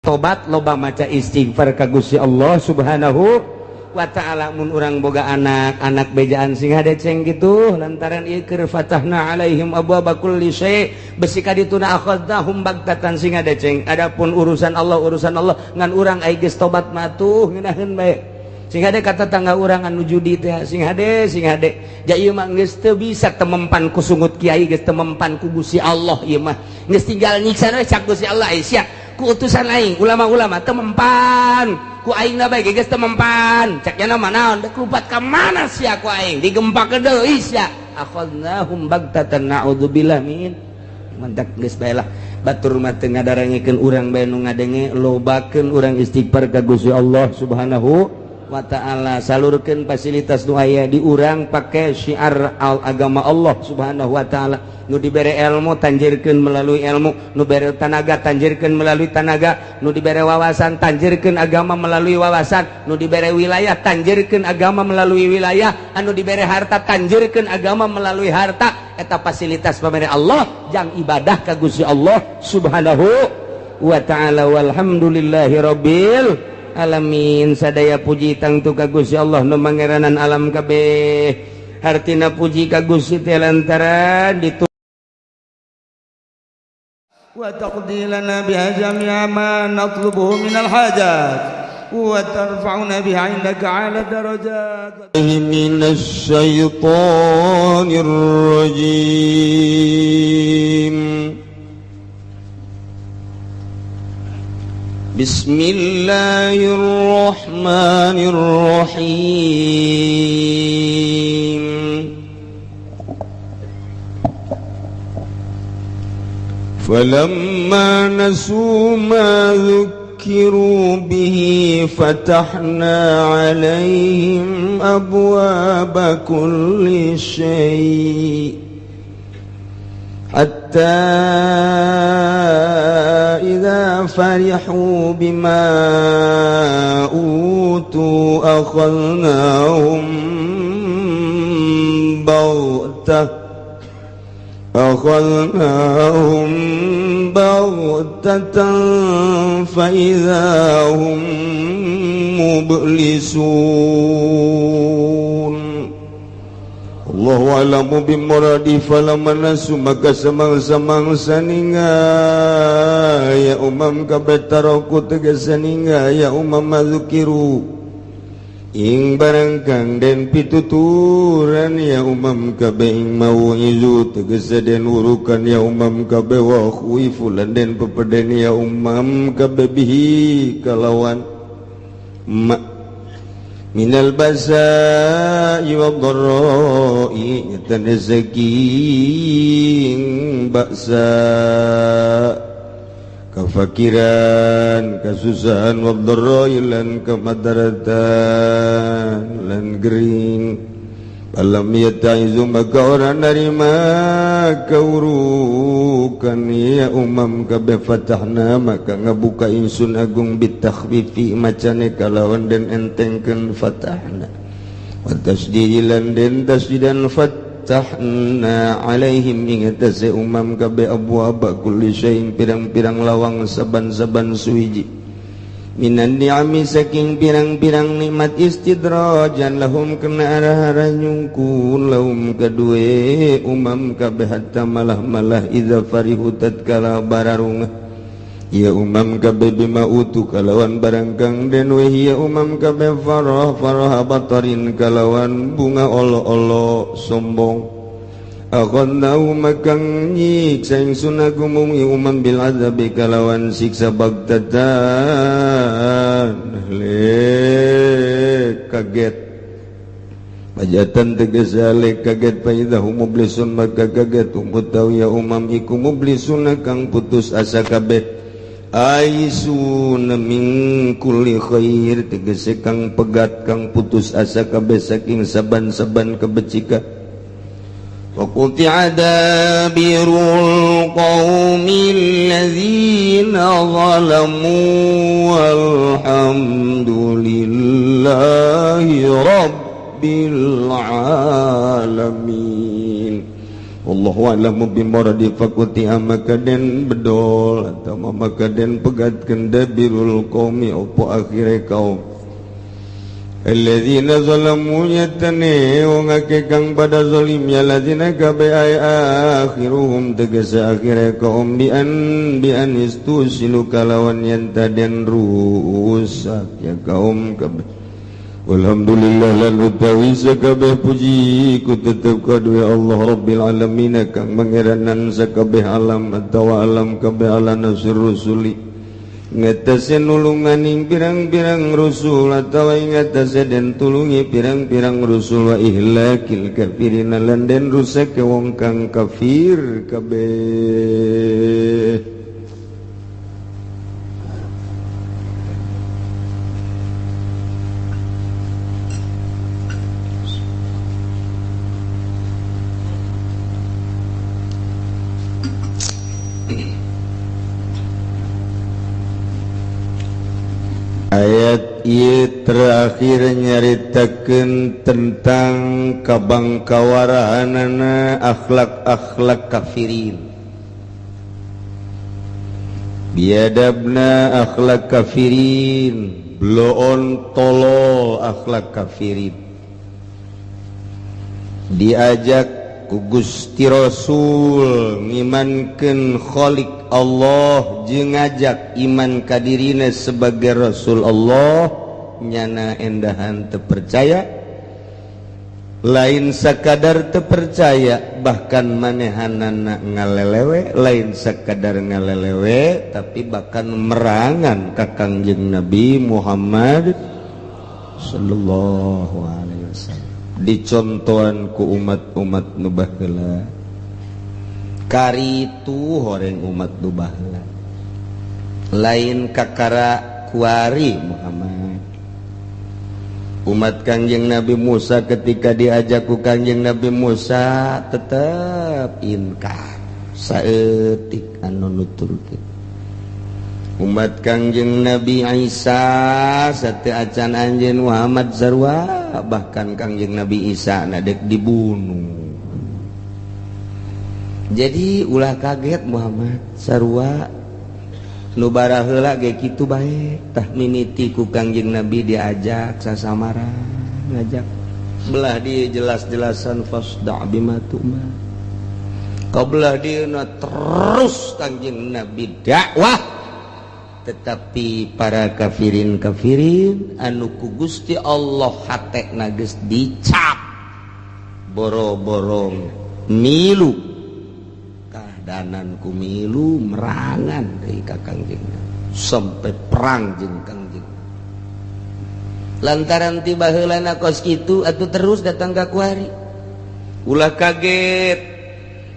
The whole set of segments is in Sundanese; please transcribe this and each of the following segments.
Tobat, loba maca istighfar ka Gusti Allah Subhanahu wa ta'ala. Mun urang boga anak, anak bejaan sing hade ceng gitu lantaran ieu keur fatahna alaihim abwaaba kulli syai', besi ka dituna akhadnahum bagtatan, sing hade ceng. Adapun urusan Allah, urusan Allah, ngan urang ai geus tobat mah tuh ngeunaheun bae. Sing hade ka tetangga urang anu judi teh, sing hade, sing hade. Ja ieu mah geus teu bisa temempan ku sungut kiai, geus temempan ku Gusti Allah. Ieu mah geus tinggal nyiksa we cak Gusti Allah. Ai sia ku utusan aing ulama-ulama temempan ku aing na bae, geus temempan cak nya mah. Naon dek lupat ka mana sia ku aing digempak deui sia? Akhadnahum bagtatan, naudzubillah min mantak. Geus bae lah, batur mah teu ngadarangekeun, urang bae nu ngadenge. Lobakeun urang istighfar ka Gusti Allah Subhanahu wa ta'ala, salurkeun fasilitas nu aya di urang pake syiar al agama Allah Subhanahu wa ta'ala. Nu dibere ilmu, tanjirkeun melalui ilmu. Nu bere tanaga, tanjirkeun melalui tanaga. Nu dibere wawasan, tanjirkeun agama melalui wawasan. Nu dibere wilayah, tanjirkeun agama melalui wilayah. Anu dibere harta, tanjirkeun agama melalui harta. Eta fasilitas pamere Allah jang ibadah ka Gusti Allah Subhanahu wa ta'ala. Walhamdulillahi rabbil alamin. Sadaya puji tangtu ka Gusti Allah nu mangeranan alam kabeh. Hartina puji ka Gusti teh lantaran ditu وتقضي لنا بها جميع ما نطلبه من الحاجات وترفعنا بها عندك على الدرجات. من الشيطان الرجيم. بسم الله الرحمن الرحيم. فلما نسوا ما ذكروا به فتحنا عليهم أبواب كل شيء حتى إذا فرحوا بما أوتوا أخذناهم بغتة فإذا هم مبلسون. الله أعلم بمراده. فلما نسوا maka samangsa-mangsa ninga ya umam kabeh, تركوا tegese ninga ya umam, ما ذكروا ing barang kang den pituturan ya umam kabeh ing mau'izu tegese den urukan ya umam kabeh, وخوفوا lan den pepeden ya umam kabeh, به kalawan ma من البأساء والضراء saking baksa, kafakiran, kasusahan, والضراء lan kemadaratan lan gering. فلم يتعظوا maka ora narima kaurukan ya umam kabeh, فتحنا maka ngabuka insun agung, بالتخفيف macane kalawan den entengkeun فتحنا, والتشديد lan den tasdidan, فتحنا عليهم ing atase umam kabeh, أبواب كل شيء pirang-pirang lawang saban-saban suwiji, من النعم saking pirang-pirang nikmat, استدراجا لهم kena arah-arah nyungkun, لهم kadue umam kabeh, حتى malah-malah, إذا فرحوا tatkala bararungah ya umam kabeh, بما أوتوا kalawan barang kang den wehi ya umam kabeh, فرح فرح بطر kalawan bunga olo-olo sombong, أخذناهم maka nyiksa ingsun agung umam, بالعذاب kalawan siksa, بغتة lek kaget, فجأة tegese lek kaget, فإذا هم مبلسون maka kaget, هم utawi ya umam iku, مبلسون kang putus asa kabeh, آيسون من كل خير tegese kang pegat, kang putus asa kabeh saking saban-saban kebecikan. وقطع دابر القوم الذين ظلموا والحمد لله رب العالمين. Wallahu a'lamu bimuradi fakuti maka den bedol atau maka den pegatkeun dabirul qaumi opo akhire kaum alladzina zalamu yatane wong akeh kang pada zalim ya ladzina kabe akhiruhum tegese akhire kaum bi an istusilu kalawan yen taden rusak ya kaum kabeh. Alhamdulillah lan utawi sakabeh puji ku tetep kadue Allah Rabbil alamin kang mangeranan sakabeh alam atawa alam kabeh ala nasir rusuli ngatasi nulunganing pirang-pirang rusul atawa ngatasi den tulungi pirang-pirang rusul wa ihlakil kafirin lan den rusak wong kang kafir kabeh. Ayat ieu terakhir nyaritakeun tentang kabangkawarahanana akhlak-akhlak kafirin. Biadabna akhlak kafirin, bloon tolol akhlak kafirin. Diajak ku Gusti Rasul ngimankeun Khalik Allah jeung ngajak iman ka dirina sebagai Rasul Allah nyana endahan terpercaya lain sakadar terpercaya bahkan manehanana ngalelewe lain sakadar ngalelewe tapi bahkan merangan ka Kangjeng Nabi Muhammad sallallahu alaihi wasallam dicontohan ku umat-umat nu baheula karitu horeng umat nu baheula lain kakara kuari Muhammad. Umat Kangjeng Nabi Musa ketika diajak ku Kangjeng Nabi Musa tetep inkar saeutik anu nuturkeun. Umat Kangjeng Nabi Isa sateu acan anjeun Muhammad sarua bahkan Kangjeng Nabi Isa na dek dibunuh. Jadi ulah kaget Muhammad sarua nu baraheula ge kitu bae tah mimiti ku Kangjeng Nabi diajak sasamara ngajak belah dia jelas-jelasan fasda' bima tu'mar qablah dieuna terus Kangjeng Nabi dakwah tetapi para kafirin-kafirin anu ku Gusti Allah hatena geus dicap boro-borong milu kahdanan ku milu merangan deui ka Kangjeng sampai perang jeung Kangjeng lantaran tiba heulana kos kitu atuh terus datang ka kuari ulah kaget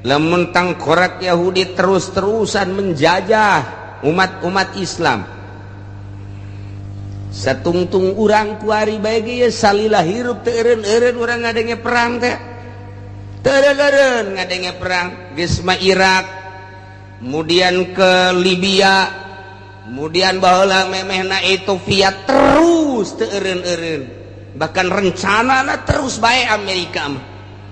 lamun tangkorak Yahudi terus-terusan menjajah umat-umat Islam satungtung urang kuari bae ge salilah hirup teu eureun-eureun urang ngadenge perang teh teu eureun-eureun ngadenge perang geus mah Irak kemudian ke Libya kemudian baheula memehna Ethiopia terus teu eureun-eureun bahkan rencanana terus bae Amerika mah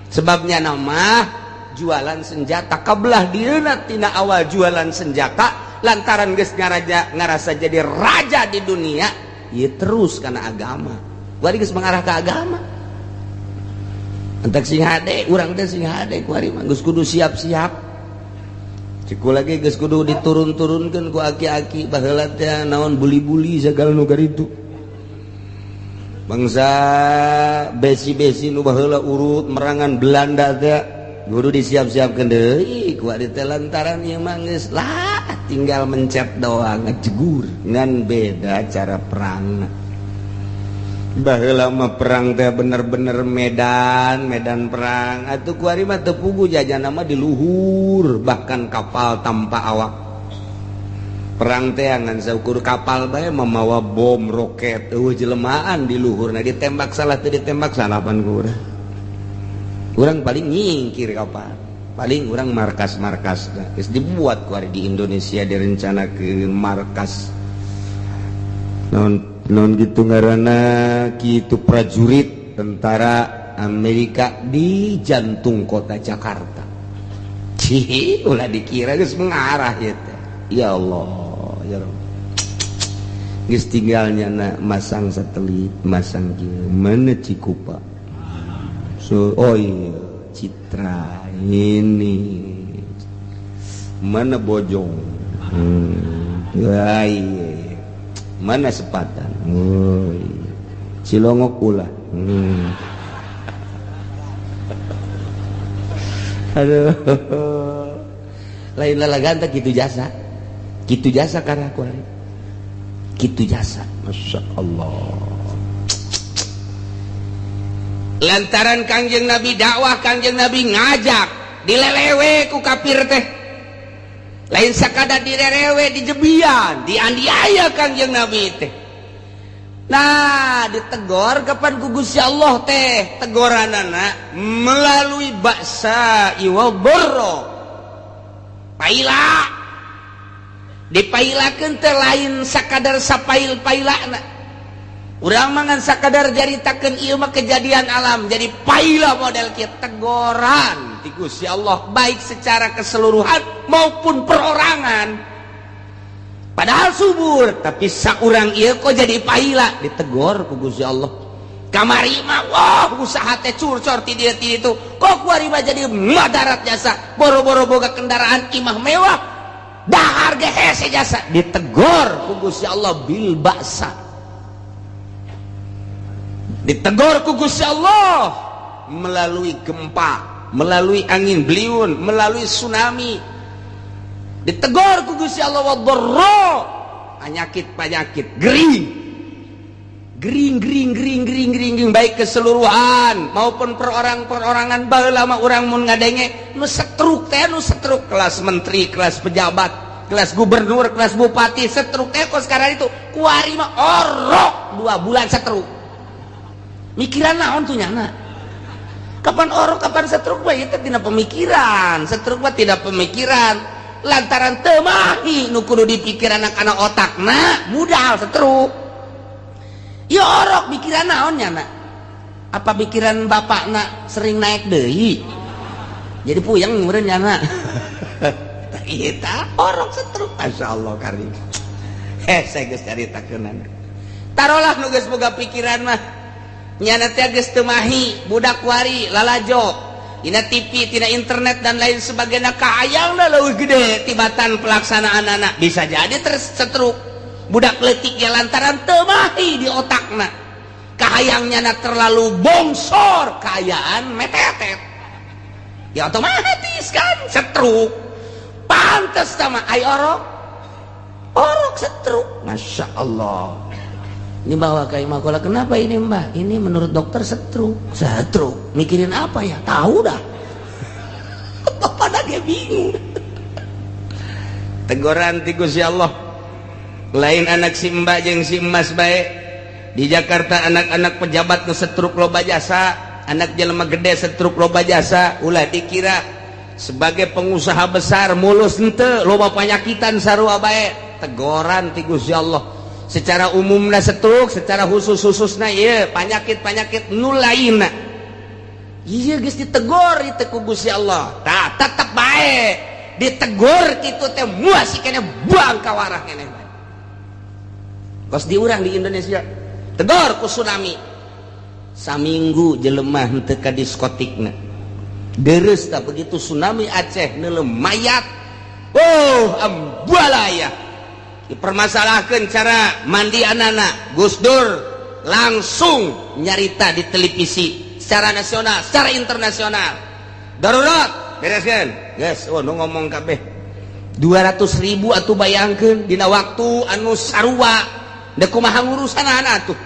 sebabnya nama jualan senjata kabelah dieuna tina awal jualan senjata lantaran geus ngarasa jadi raja di dunia ieu terus karena agama kuari geus mengarah ke agama entek sing hade urang teh sing hade kuari mah geus kudu siap-siap ciku lagi geus kudu diturun-turunkeun ku aki-aki baheula teh naon buli-buli sagala nu karitu bangsa besi-besi nu baheula urut merangan Belanda teh kudu disiap-siapkeun deui kuari teh lantaran ieu mah geus lah tinggal mencet doang ngejegur ngan beda cara perang. Baheula mah perang teh bener-bener medan perang atuh kuari mah teu puguh jajana mah di luhur bahkan kapal tanpa awak perang teh ngan saukur kapal bae mamawa bom roket eueuh jelemaan di luhurna ditembak salah teu ditembak salah pan ku urang urang paling nyingkir kapal paling orang markas-markas geus dibuat ku di Indonesia direncanakeun markas non gitu ngaranna kitu prajurit tentara Amerika di jantung kota Jakarta. Cih, ulah dikira geus mengarah ieu teh. Ya Allah, ya Rabb. Geus tinggalnya na masang satelit, masang kieu. Mana Cikupa? So, oh iya, Citra ini. Mana Bojong? Ya, iya. Mana Sepatan? Oh, iya. Cilongok ulah. Aduh. Lain lalagan teh kitu jasa. Kitu jasa karena aku hari. Kitu jasa. Masya Allah. Lantaran Kangjeng Nabi dakwah, Kangjeng Nabi ngajak, dilelewe ku kafir teh. Lain sakada dilelewe dijebian, dianiaya Kangjeng Nabi teh. Nah, ditegor kapan ku Gusti Allah teh, tegoranana melalui baksa iwa borro. Paila. Dipailakeun teh lain sakadar sapail-pailana. Urang mangan sakadar jaritakeun ieu mah kejadian alam, jadi paila model kieu tegoran ti Gusti Allah baik secara keseluruhan maupun perorangan. Padahal subur, tapi saurang ieu kok jadi paila, ditegor ku Gusti Allah. Kamari mah wah usaha teh curcor ti dieu ti ditu, kok kuari mah jadi madarat jasa, boro-boro boga kendaraan imah mewah, dahar ge hese jasa, ditegor ku Gusti Allah bil baksa. Ditegor ku Gusti Allah melalui gempa, melalui angin beliun, melalui tsunami. Ditegor ku Gusti Allah wadharra, penyakit-penyakit gering. Gering gering gering gering gering gering baik keseluruhan maupun perorang-perorangan. Baheula mah urang mun ngadenge nu setruk teh, nu setruk kelas menteri, kelas pejabat, kelas gubernur, kelas bupati, setruk teh kok sekarang itu kuari mah orok 2 bulan setruk. Mikiran naon tuh nyana? Kapan orok kapan setruk mah itu tidak pemikiran, setruk mah tidak pemikiran. Lantaran teu mahi nu kudu dipikir anak-anak otakna modal setruk. Ya orok pikiran naon nyana? Apa pikiran bapakna sering naik deui? Jadi puyeng meureun nyana. Eta orok setruk, masyaallah karim. Saya geus caritakeunana. Tarolah nu geus boga pikiran mah. Nyana teh geus teu mahi, budak wari lalajo dina TV, tina internet dan lain sebagainya, kahayangna leuwih gede tibatan pelaksanaan anak. Bisa jadi terus setruk budak leutik ya lantaran teu mahi di otakna. Kahayangnya na terlalu bongsor, kaayaan metetet. Ya otomatis kan setruk. Pantes sama ai orok. Orok setruk. Masya Allah. Ini bawa ke Imakola, kenapa ini mbak? Ini menurut dokter setruk. Setruk? Mikirin apa ya? Tahu dah. Bapak lagi bingung. Teguran ti Gusti Allah. Lain anak si mbak jeung si emas bae. Di Jakarta anak-anak pejabat nu setruk loba jasa, anak jelema gede setruk loba jasa, ulah dikira sebagai pengusaha besar mulus henteu, loba panyakitan sarua bae. Teguran ti Gusti Allah. Secara umumna setruk, secara khusus-khususna ieu penyakit-penyakit nu lainna. Ieu geus ditegor ieu ku Gusti Allah. Tah tetep bae ditegor kitu teh muas keneh buang ka warah keneh bae. Kos diurang di Indonesia tegor ku tsunami. Saminggu jelema henteu ka diskotikna. Deres tah begitu tsunami Aceh neuleuh mayat. Oh, ambalaya. Dipermasalahkan cara mandi anak-anak. Gus Dur langsung nyarita di televisi secara nasional, secara internasional. Darurat, bereskan. Guys, oh nu ngomong kabeh. 200.000 atuh bayangkeun dina waktu anu sarua. Da kumaha ngurusan anak tuh.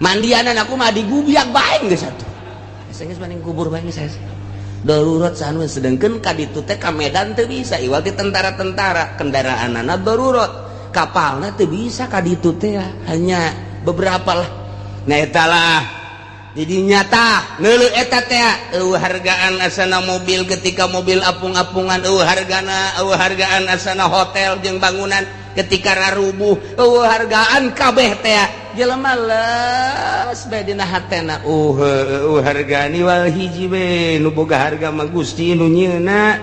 Mandian aku mah digubiak bae geus atuh. Geus banding kubur bae geus. Darurat sanu sedengkeun ka ditu teh ka Medan teu bisa iwal ti tentara-tentara kendaraanana darurat. Kapalna teu bisa ka ditu teh hanya beberapa lah. Nah eta lah jadi nyata neuleuh eta teh eueuh hargaan asana mobil ketika mobil apung-apungan, eueuh hargana, eueuh hargaan asana hotel jeung bangunan ketika rarubuh, eueuh hargaan kabeh teh jelema leus bae dina hatena. Eueuh hargaan iwal hiji we nu boga harga mah Gusti nu nyieuna.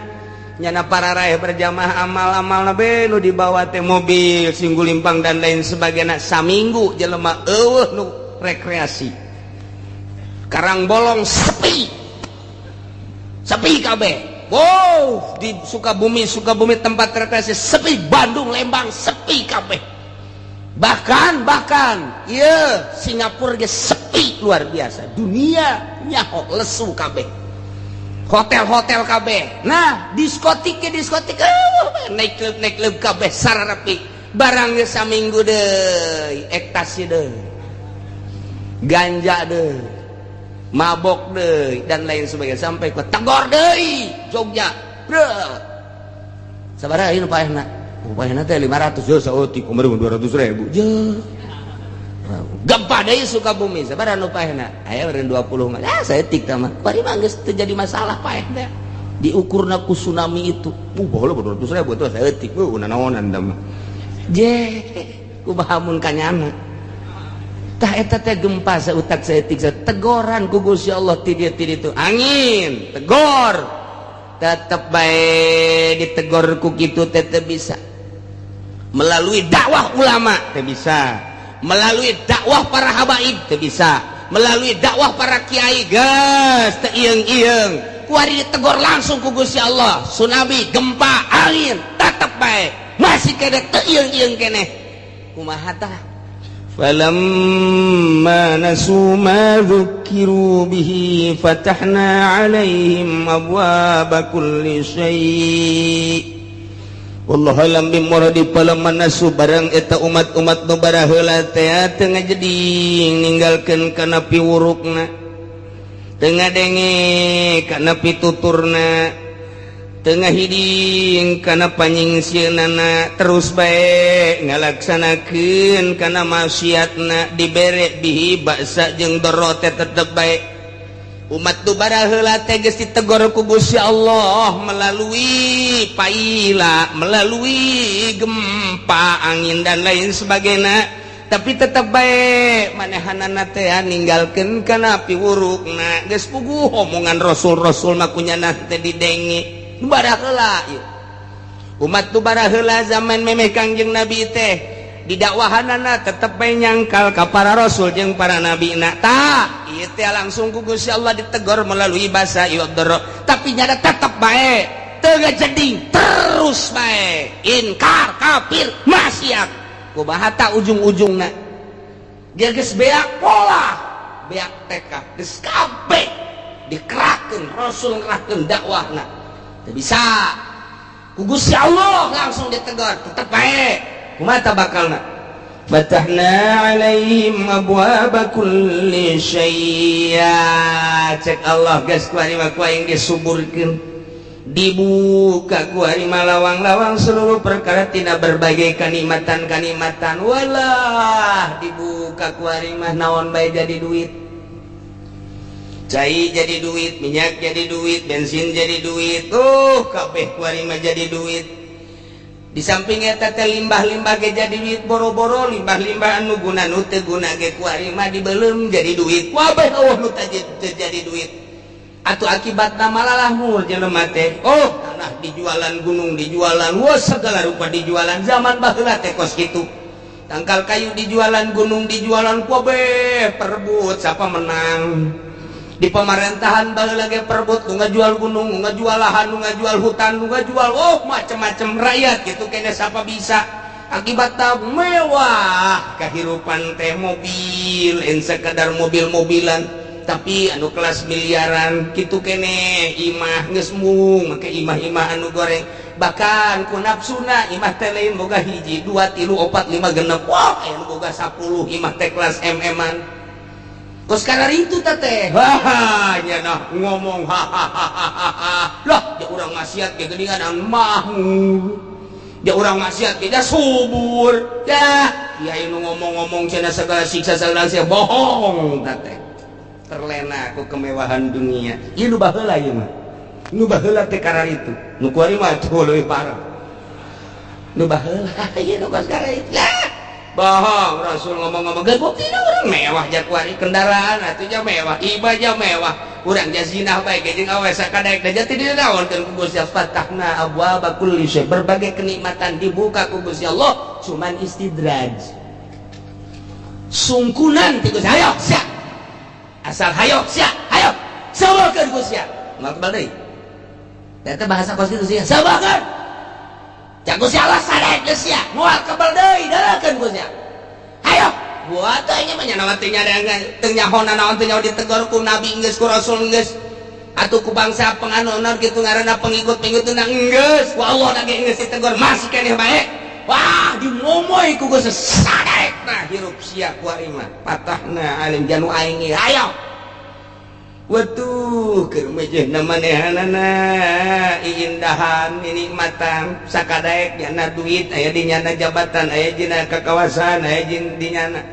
Nyana para raih berjamaah amal-amal nabe nu dibawa teh mobil singgulimpang dan lain sebagainya. Saminggu jelema eueuh nu rekreasi. Karang Bolong sepi. Sepi kabeh. Wow, di Sukabumi, Sukabumi tempat rekreasi sepi, Bandung, Lembang sepi kabeh. Bahkan bahkan iya Singapura ge sepi luar biasa. Dunia nyaho lesu kabeh. Hotel-hotel kabeh. Nah, diskotik ke diskotik, nightclub nightclub kabeh sararapi. Barangnya saminggu deui, ekstasi deui. Ganja deui. Mabok deui dan lain sebagainya sampai ke Tegor deui Jogja. Bro. Sabaraha ieu paehna? Paehna teh 500 je saeutik, kumaha 200 ribu. Je. Gempa deui Sukabumi, sabaraha nu paehna? Aya eureun 20 mah. Ah, saeutik tah mah. Bari mah geus teu jadi masalah paeh teh. Diukurna ku tsunami itu. Baheula 200 ribu tuh saeutik. Nanaonan tah mah. Je, kumaha mun kanyana. Tah eta teh gempa sautak saeutik tegoran ku Gusti Allah ti dieu ti ditu. Angin, tegor. Tetep bae ditegor ku kitu teh teu bisa. Melalui dakwah ulama teu bisa. Melalui dakwah para habaib teu bisa. Melalui dakwah para kiai geus teu ieung-ieung. Kuari ditegor langsung ku Gusti Allah. Tsunami, gempa, angin, tetep bae masih kene teu ieung-ieung keneh. Kumaha tah? فلما نسوا ما ذكروا به فتحنا عليهم أبواب كل شيء والله أعلم بمراده. فلما نسوا barang eta umat-umat nu baraheula teh teu ngajeding ninggalkeun kana piwurukna, teu ngadenge kana pituturna, teu ngahiding kana panyingsieunnana, terus bae ngalaksanakeun kana maksiatna, dibere bihi baksa jeung doro teh tetep bae. Umat nu baraheula teh geus ditegor ku Gusti Allah melalui paila, melalui gempa, angin dan lain sebagainya, tapi tetap bae manehanana teh ninggalkeun kana piwurukna. Geus puguh omongan rasul-rasul mah kunyana teh didenge. Baraheula umat tu baraheula zaman memeh Kangjeng Nabi teh didakwahanana tetep bae nyangkal ka para rasul jeung para nabi na. Tah ieu teh langsung ku Gusti Allah ditegor melalui basa ieu doro, tapi nyada tetep bae teu ngajeding, terus bae inkar, kafir, maksiat. Kumaha ta ujung-ujungna? Dia geus beak pola, beak tekad, geus kabeh dikerahkeun rasul, ngerahkeun dakwahna teu bisa. Ku Gusti Allah langsung ditegur, tetep bae. Kumaha ta bakalna? Fatahna alaihim abwaaba kulli syai'. Cek Allah, geus kuari mah ku aing disuburkeun, dibuka kuari mah lawang-lawang seluruh perkara tina berbagai kanikmatan-kanikmatan. Walah, dibuka kuari mah naon bae jadi duit, cai jadi duit, minyak jadi duit, bensin jadi duit, tuh kabeh kuari mah jadi duit. Di samping eta teh limbah-limbah ge jadi duit, boro-boro limbah-limbah anu guna, nu teu guna ge kuari mah dibeuleum jadi duit. Kabeh eueuh nu teu jadi duit. Atuh akibatna malalahmur jelema teh. Oh, tanah dijualan, gunung dijualan, wah segala rupa dijualan. Zaman baheula teh kos kitu. Tangkal kayu dijualan, gunung dijualan, kabeh perebut siapa menang. Di pemerintahan baheula ge perebut, nu ngajual gunung, nu ngajual lahan, nu ngajual hutan, nu ngajual oh macem-macem rakyat gitu kene siapa bisa. Akibatna mewah kehidupan teh, mobil, en sekadar mobil-mobilan tapi anu kelas miliaran gitu kene. Imah geus mung make imah-imah anu goreng, bahkan ku nafsuna imah teh lain boga hiji, dua, tilu, opat, lima, genep, wah aya nu boga 10 imah teh kelas MM-an. Kos itu teh, wah nya nah ngomong hahaha lah, dia urang maksiat ge geuningan mahmur, dia urang maksiat ge subur ya. Kiai nu ngomong-ngomong cenah segala siksa segala siksa bohong teh, terlena ku kemewahan dunia. Ieu nu baheula, ieu mah nu baheula teh itu, nu kuari mah tuh leuwih parah. Nu baheula ieu nu kos itu lah. Bohong Rasul ngomong-ngomong geus buktina urang mewah jakuari kendaraan atuh nya mewah ibadah mewah urang jazinah bae ge jeung awe sakadaek da jati dinaonkeun ku Gusti Allah fatahna abwaaba kulli syai berbagai kenikmatan dibuka ku Gusti Allah cuman istidraj sungkunan ti Gusti hayo sia asal hayo sia hayo sabarkeun Gusti moal kebal deui eta bahasa kos kitu sia sabarkeun jago si Allah sadaek geus sia moal kebal deui darakeun ku sia hayo buat teh nya mah nya teh nyadangan teu nyahona naon teh nyaho ditegor ku nabi geus ku rasul geus atuh ku bangsa penganona kitu ngaranna pengikut-pengikut na geus ku Allah na ge geus ditegor masih keneh bae wah dimomoy ku geus sadaek nah hirup sia ku aing mah patahna alim janu aing hayo Waduh, keur mejehna manehanana iindahan nikmatan sakadaek nyana duit aya di nyana jabatan aya dina kakawasan aya di nyana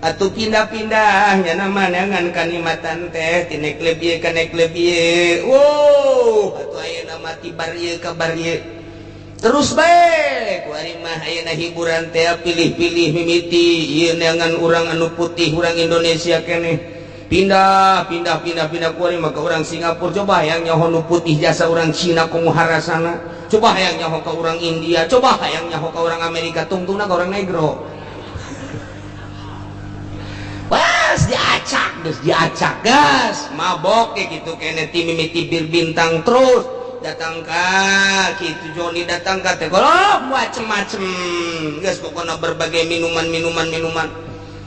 atuh pindah-pindah nyana manehangan kanikmatan teh ti nek lebih ka nek lebih. Wow, atuh ayeuna mah ti bar ieu ka bar ieu. Terus bae ku ari mah ayeuna hiburan teh pilih-pilih mimiti ieu neangan urang anu putih urang Indonesia keneh. Pindah pindah pindah pindah kuari maka orang Singapura coba hayang nyaho nu putih jasa orang Cina komo harasana coba hayang nyaho ka orang India coba hayang nyaho ka orang Amerika tungtungna ka orang negro wah diacak geus diacak gas mabok kayak gitu kene ti mimiti bir bintang terus datang ka kitu Joni datang ka teh oh macem-macem geus pokona berbagai minuman-minuman minuman.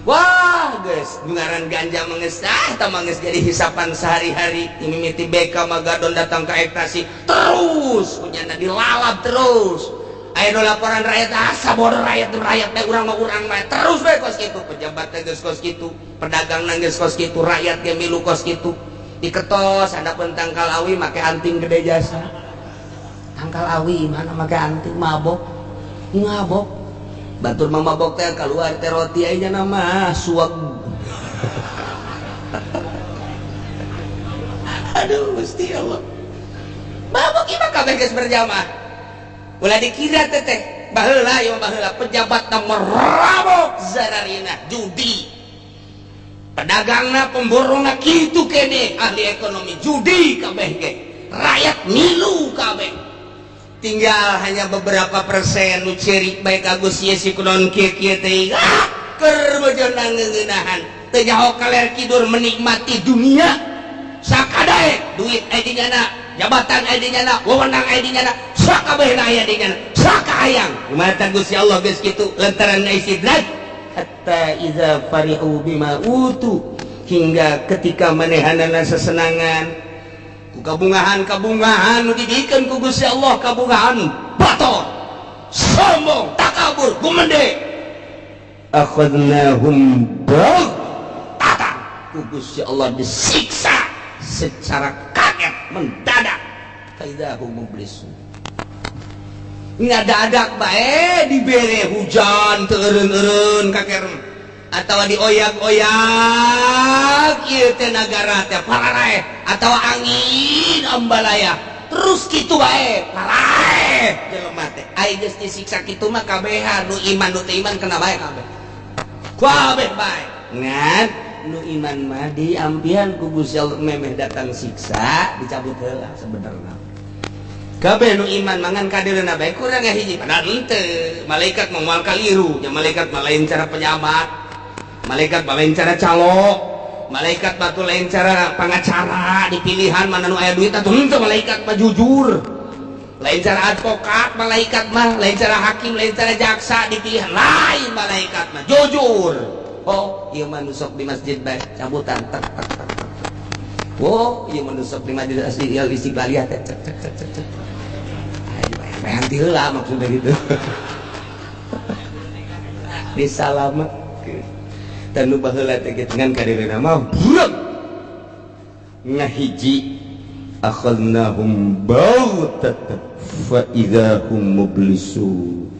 Wah guys, ngaran ganja mengesah, tak menges jadi hisapan sehari-hari. Mimiti BK Magadon datang ke ektasi terus, punya dilalap terus. Ayo laporan rakyat asa bodoh rakyat rakyat teh urang mah urang mah terus bae kos kitu, pejabat teh geus kos kitu, pedagang geus kos kitu, rakyat ge milu kos kitu. Diketos handapeun tangkal awi make anting gede jasa. Tangkal awi mana make anting mabok. Ngabok. Batur mah mabok teh keluar teh roti aya nama suag. Aduh Gusti Allah. Mabok ieu mah kabeh geus berjamaah. Ulah dikira teh teh baheula ieu baheula pejabat na merabok zararina judi. Pedagangna pemborongna kitu kene ahli ekonomi judi kabeh ge. Rakyat milu kabeh. Tinggal hanya beberapa persen nu cerik baik Agus ye si kunaon kieu-kieu teh keur bojona ngeuneunahan teu nyaho kaler kidur menikmati dunia sakadaek duit aya di nyana jabatan aya di nyana wewenang aya di nyana sakabehna aya di nyana sakahayang kumaha Gusti Allah geus kitu lantaran istidraj hatta iza farihu bima utu hingga ketika manehanana sesenangan kabungahan-kabungahan nu dibikeun ku Gusti Allah kabungahan bator sombong takabur gumende akhadnahum baghtatan ku Gusti Allah disiksa secara kaget mendadak faidahum mublisun ngadadak bae dibere hujan teu eureun-eureun kaker atau dioyak-oyak ieu teh nagara teh pararaeh atau angin ambalaya terus kitu bae paraeh jelema teh ai geus disiksa kitu mah kabehan nu iman nu teu iman kena bae kabeh kabeh bae ngan nu iman mah diampihan ku Gusti Allah memeh datang siksa dicabut heula sebenarna kabeh nu iman mangan kadeuleuna bae kurang hiji padahal henteu malaikat mah moal kaliru nya malaikat mah lain cara pejabat malaikat mah lain cara calo malaikat batu lain cara pengacara di pilihan mana nu aya duit atuh henteu malaikat mah jujur lain cara advokat malaikat mah lain cara hakim lain cara jaksa di pilihan lain malaikat mah jujur oh ieu mah nu sok di masjid bae cabutan tek tek tek oh ieu mah nu sok di masjid asli istiqlaliyah teh cek cek cek cek ayo bae heula maksudna gitu disalametkeun dan nu baheula teh ngan kadeuleuna mah bureuk ngahiji akhadnahum baghtatan fa idza hum mublisun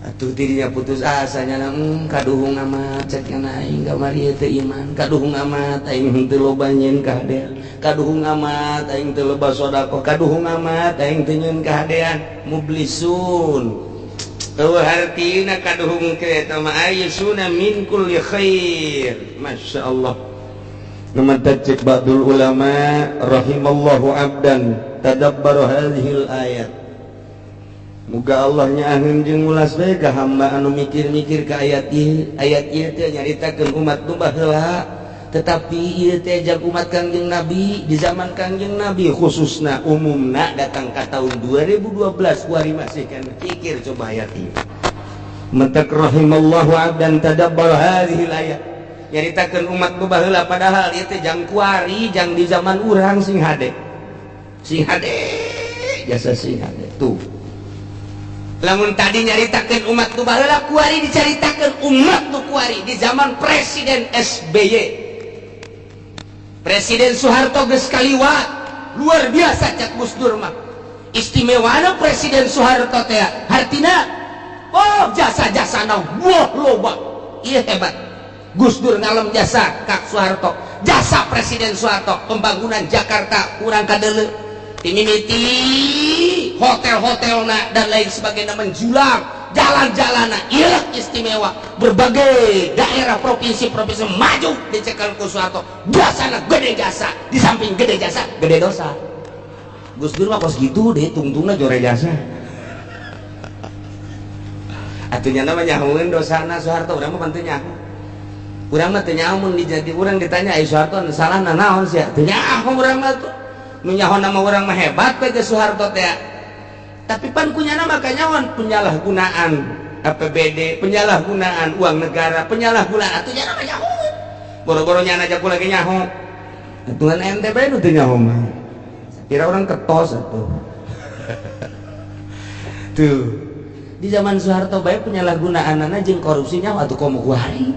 atuh dirinya putus asa nya kaduhung amat cek nya aing kamari teu iman kaduhung amat aing henteu loba nyeun kahadean kaduhung amat aing teu loba sedekah kaduhung amat aing teu nyeun kahadean mublisun. Eueuh hartina kaduhung ke eta mah ayyusuna min kulli khair. Masyaallah. Numatak cek ba'dul ulama rahimallahu abdan tadabbara hadhil ayat. Muga Allah nyaaheun jeung ulas bae ka hamba anu mikir-mikir ka ayat ieu. Ayat ieu teh nyaritakeun umat nu baheula, tetapi ieu teh jang umat Kangjeng Nabi di zaman Kangjeng Nabi khususna umumna datang ka tahun 2012 kuari masih kan pikir coba ayat ieu. Matak rahimallahu abdan tadabbara hadhil ayat. Nyaritakeun umat nu baheula padahal ieu teh jang kuari jang di zaman urang sing hade. Sing hade jasa sing hade tuh. Lamun tadi nyaritakeun umat nu baheula kuari dicaritakeun umat nu kuari di zaman Presiden SBY. Presiden Soeharto geus kaliwat luar biasa cak Gus Dur mah. Istimewana Presiden Soeharto teh hartina oh jasa-jasana wah loba. Ieu hebat. Gus Dur ngalem jasa Kak Soeharto. Jasa Presiden Soeharto pembangunan Jakarta kurang kadeuleu. Timimiti hotel-hotelna dan lain sebagainya menjulang jalan-jalanna ieu istimewa berbagai daerah provinsi-provinsi maju dicekel ku Soeharto. Jasana gede jasa, di samping gede jasa gede dosa. Gus Dur mah kos gitu deh tungtungna jore jasa. Atunya mah nyahoeun dosana Soeharto, urang mah teu nyaho. Urang mah teu nyaho mun dijadi urang ditanya ai Soeharto salahna naon sia? Teu nyaho urang mah tuh. Nu nyaho nama urang mah hebat we ge Soeharto teh. Tapi pan kunyana mah kanyawan penyalahgunaan APBD, penyalahgunaan uang negara, penyalahgunaan atuh nyana mah nyaho. Boro-boro nyana aja lagi nyaho. Atuhan ente bae nu teu nyaho mah. Kira orang ketos atuh. Tuh. Di zaman Soeharto bae penyalahgunaanana jeung korupsi nyaho atuh komo kuari.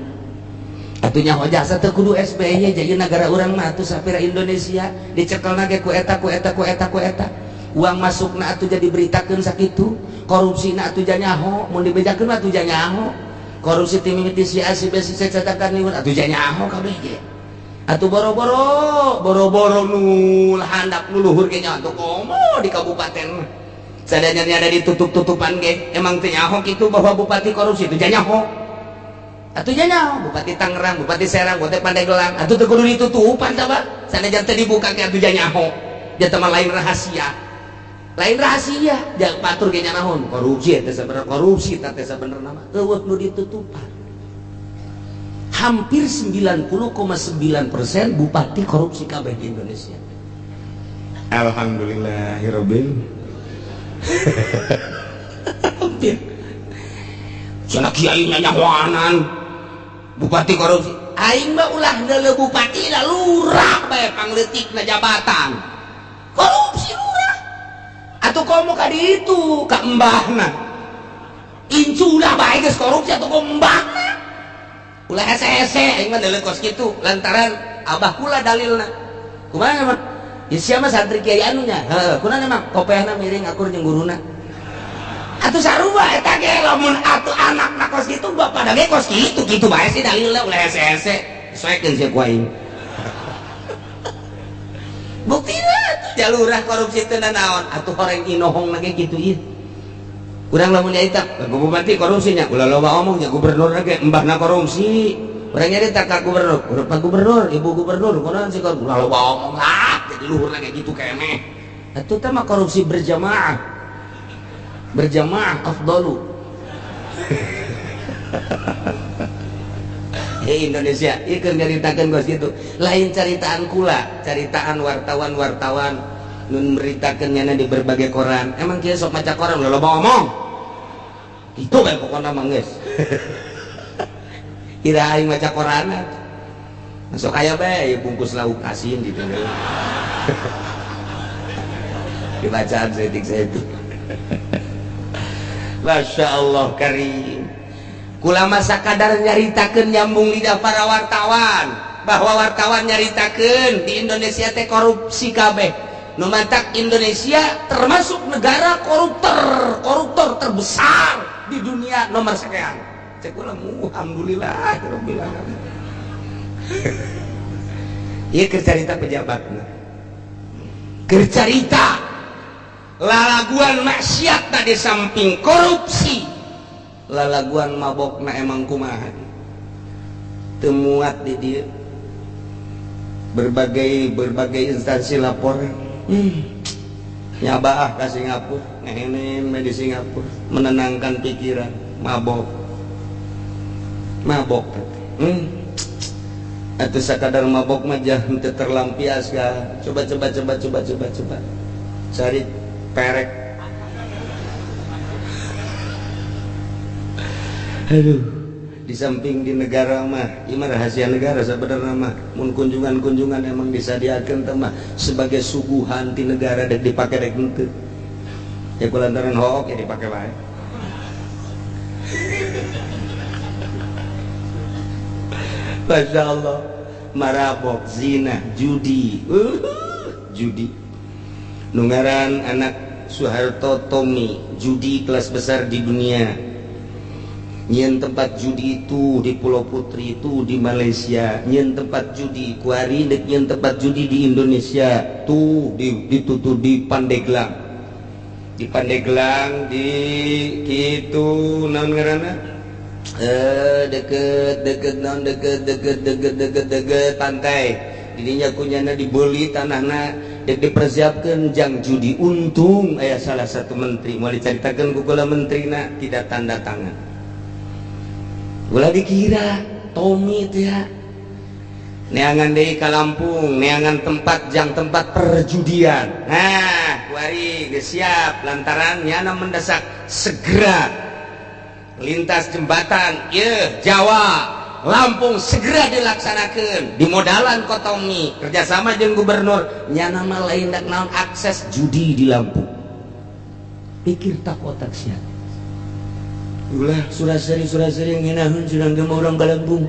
Atuh nyaho jasa teu kudu SBY jadi negara urang mah atuh sapira Indonesia dicekelna ge ku eta ku eta ku eta ku eta. Uang masukna atuh jadi beritakeun sakitu, korupsina atuh nyaho, mun dibejakeun mah atuh nyaho. Korupsi ti mimiti si A si B si C catakan niun atuh nyaho kabeh ge. Atuh boro-boro, boro-boro nu handap nu luhur ge nyaho atuh komo di kabupaten. Sadayana ada ditutup-tutupan ge, emang teu nyaho kitu bahwa bupati korupsi itu nyaho. Atuh nyaho Bupati Tangerang, Bupati Serang, Bupati Pandeglang, atuh teu kudu ditutupan tah Pak. Sanajan teu dibuka ge atuh nyaho. Jatah mah lain rahasia. Lain rahasia, jangan patur ge nyaho korupsi eta sabenerna korupsi teh sabenerna mah eueuh nu ditutupan. Hampir 90,9% bupati korupsi kabeh di Indonesia. Alhamdulillahirabbil. Hampir. Cenah kiai nyahoanan bupati korupsi. Aing mah ulah deuleu bupati lah lurah bae pangleutikna jabatan. Korupsi lurah. Atuh komo ka ditu ka embahna. Inculah bae geus korupsi atuh komo embahna. Ulah hese-hese aing mah deuleu kos kitu lantaran abah kula dalilna. Kumaha mah? Ya sia mah santri kiai anunya. Heeh, kunaon emang kopehna miring akur jeung guruna. Atuh sarua eta ge lamun atuh anakna kos kitu bapak ge kos kitu kitu bae sih dalilna ulah hese-hese. Soekeun sia ku aing. Buktina atuh jalurah korupsi teu nanaon atuh horeng inohong ge kitu ieu. Urang lamun nyarita bupati korupsinya ulah loba omong nya gubernur ge embahna korupsi. Urang nyarita ka gubernur, Pak gubernur, ibu gubernur kunaon sih ulah loba omong lah jadi luhurna ge kitu keneh. Atuh teh mah korupsi berjamaah. Berjamaah afdalu. Hei Indonesia, ieu keur nyaritakeun kos kitu. Lain caritaan kula, caritaan wartawan-wartawan nun meritakeun nyana di berbagai koran. Emang kieu sok maca koran ulah loba omong. Itu bae pokona mah geus. Kira aing maca koran. Sok aya bae bungkus lauk asin gitu. Dibacaan setik-setik. Masya Allah karim. Kula masa kadar nyaritakeun nyambung lidah para wartawan bahwa wartawan nyaritakeun di Indonesia teh korupsi kabeh. Nu mantak Indonesia termasuk negara koruptor terbesar di dunia nomor sekian. Cek kula alhamdulillah rabbil alamin. Ieu keur carita pejabatna. Keur carita lalaguan maksiat di samping korupsi. Lalaguan mabokna emang kumaha. Teu muat di dieu. Berbagai instansi lapor. Nyabaah ka Singapura, ngehenen di Singapura, menenangkan pikiran, mabok. Mabok. Atau sakadar mabok mah jah teu terlampiaskan. Coba coba coba coba coba coba. Cari perek. Aduh, di samping di negara mah, ieu mah rahasia negara sabenerna mah. Mun kunjungan-kunjungan emang disadiakeun teh mah sebagai suguhan ti negara dek dipake dek henteu. Ya kulantaran hook ya dipake wae. Masya Allah, marabok, zina, judi, judi. Nungaran anak Soeharto Tommy, judi kelas besar di dunia. Nyen tempat judi itu di Pulau Putri itu di Malaysia, nyen tempat judi kuari dek nyen tempat judi di Indonesia tuh ditutup di Pandeglang. Di Pandeglang di kitu naon ngaranna? Deket deket naon deket deket deket deket deket pantai. Didinya kunyana dibeli tanahna dek dipersiapkan jang judi. Untung aya salah satu menteri mau diceritakan ku kula menterina tidak tanda tangan. Ulah dikira Tommy itu ya neangan deui ka Lampung, neangan tempat jang tempat perjudian. Nah, kuari geus siap lantaran nyana mendesak segera lintas jembatan ieu Jawa Lampung segera dilaksanakeun. Dimodalan ku Tommy kerjasama jeung gubernur, nyana mah lain dak naon akses judi di Lampung. Pikir tak otak sia. Ulah suraseri yang ngeunahun surang ge urang ka Lampung.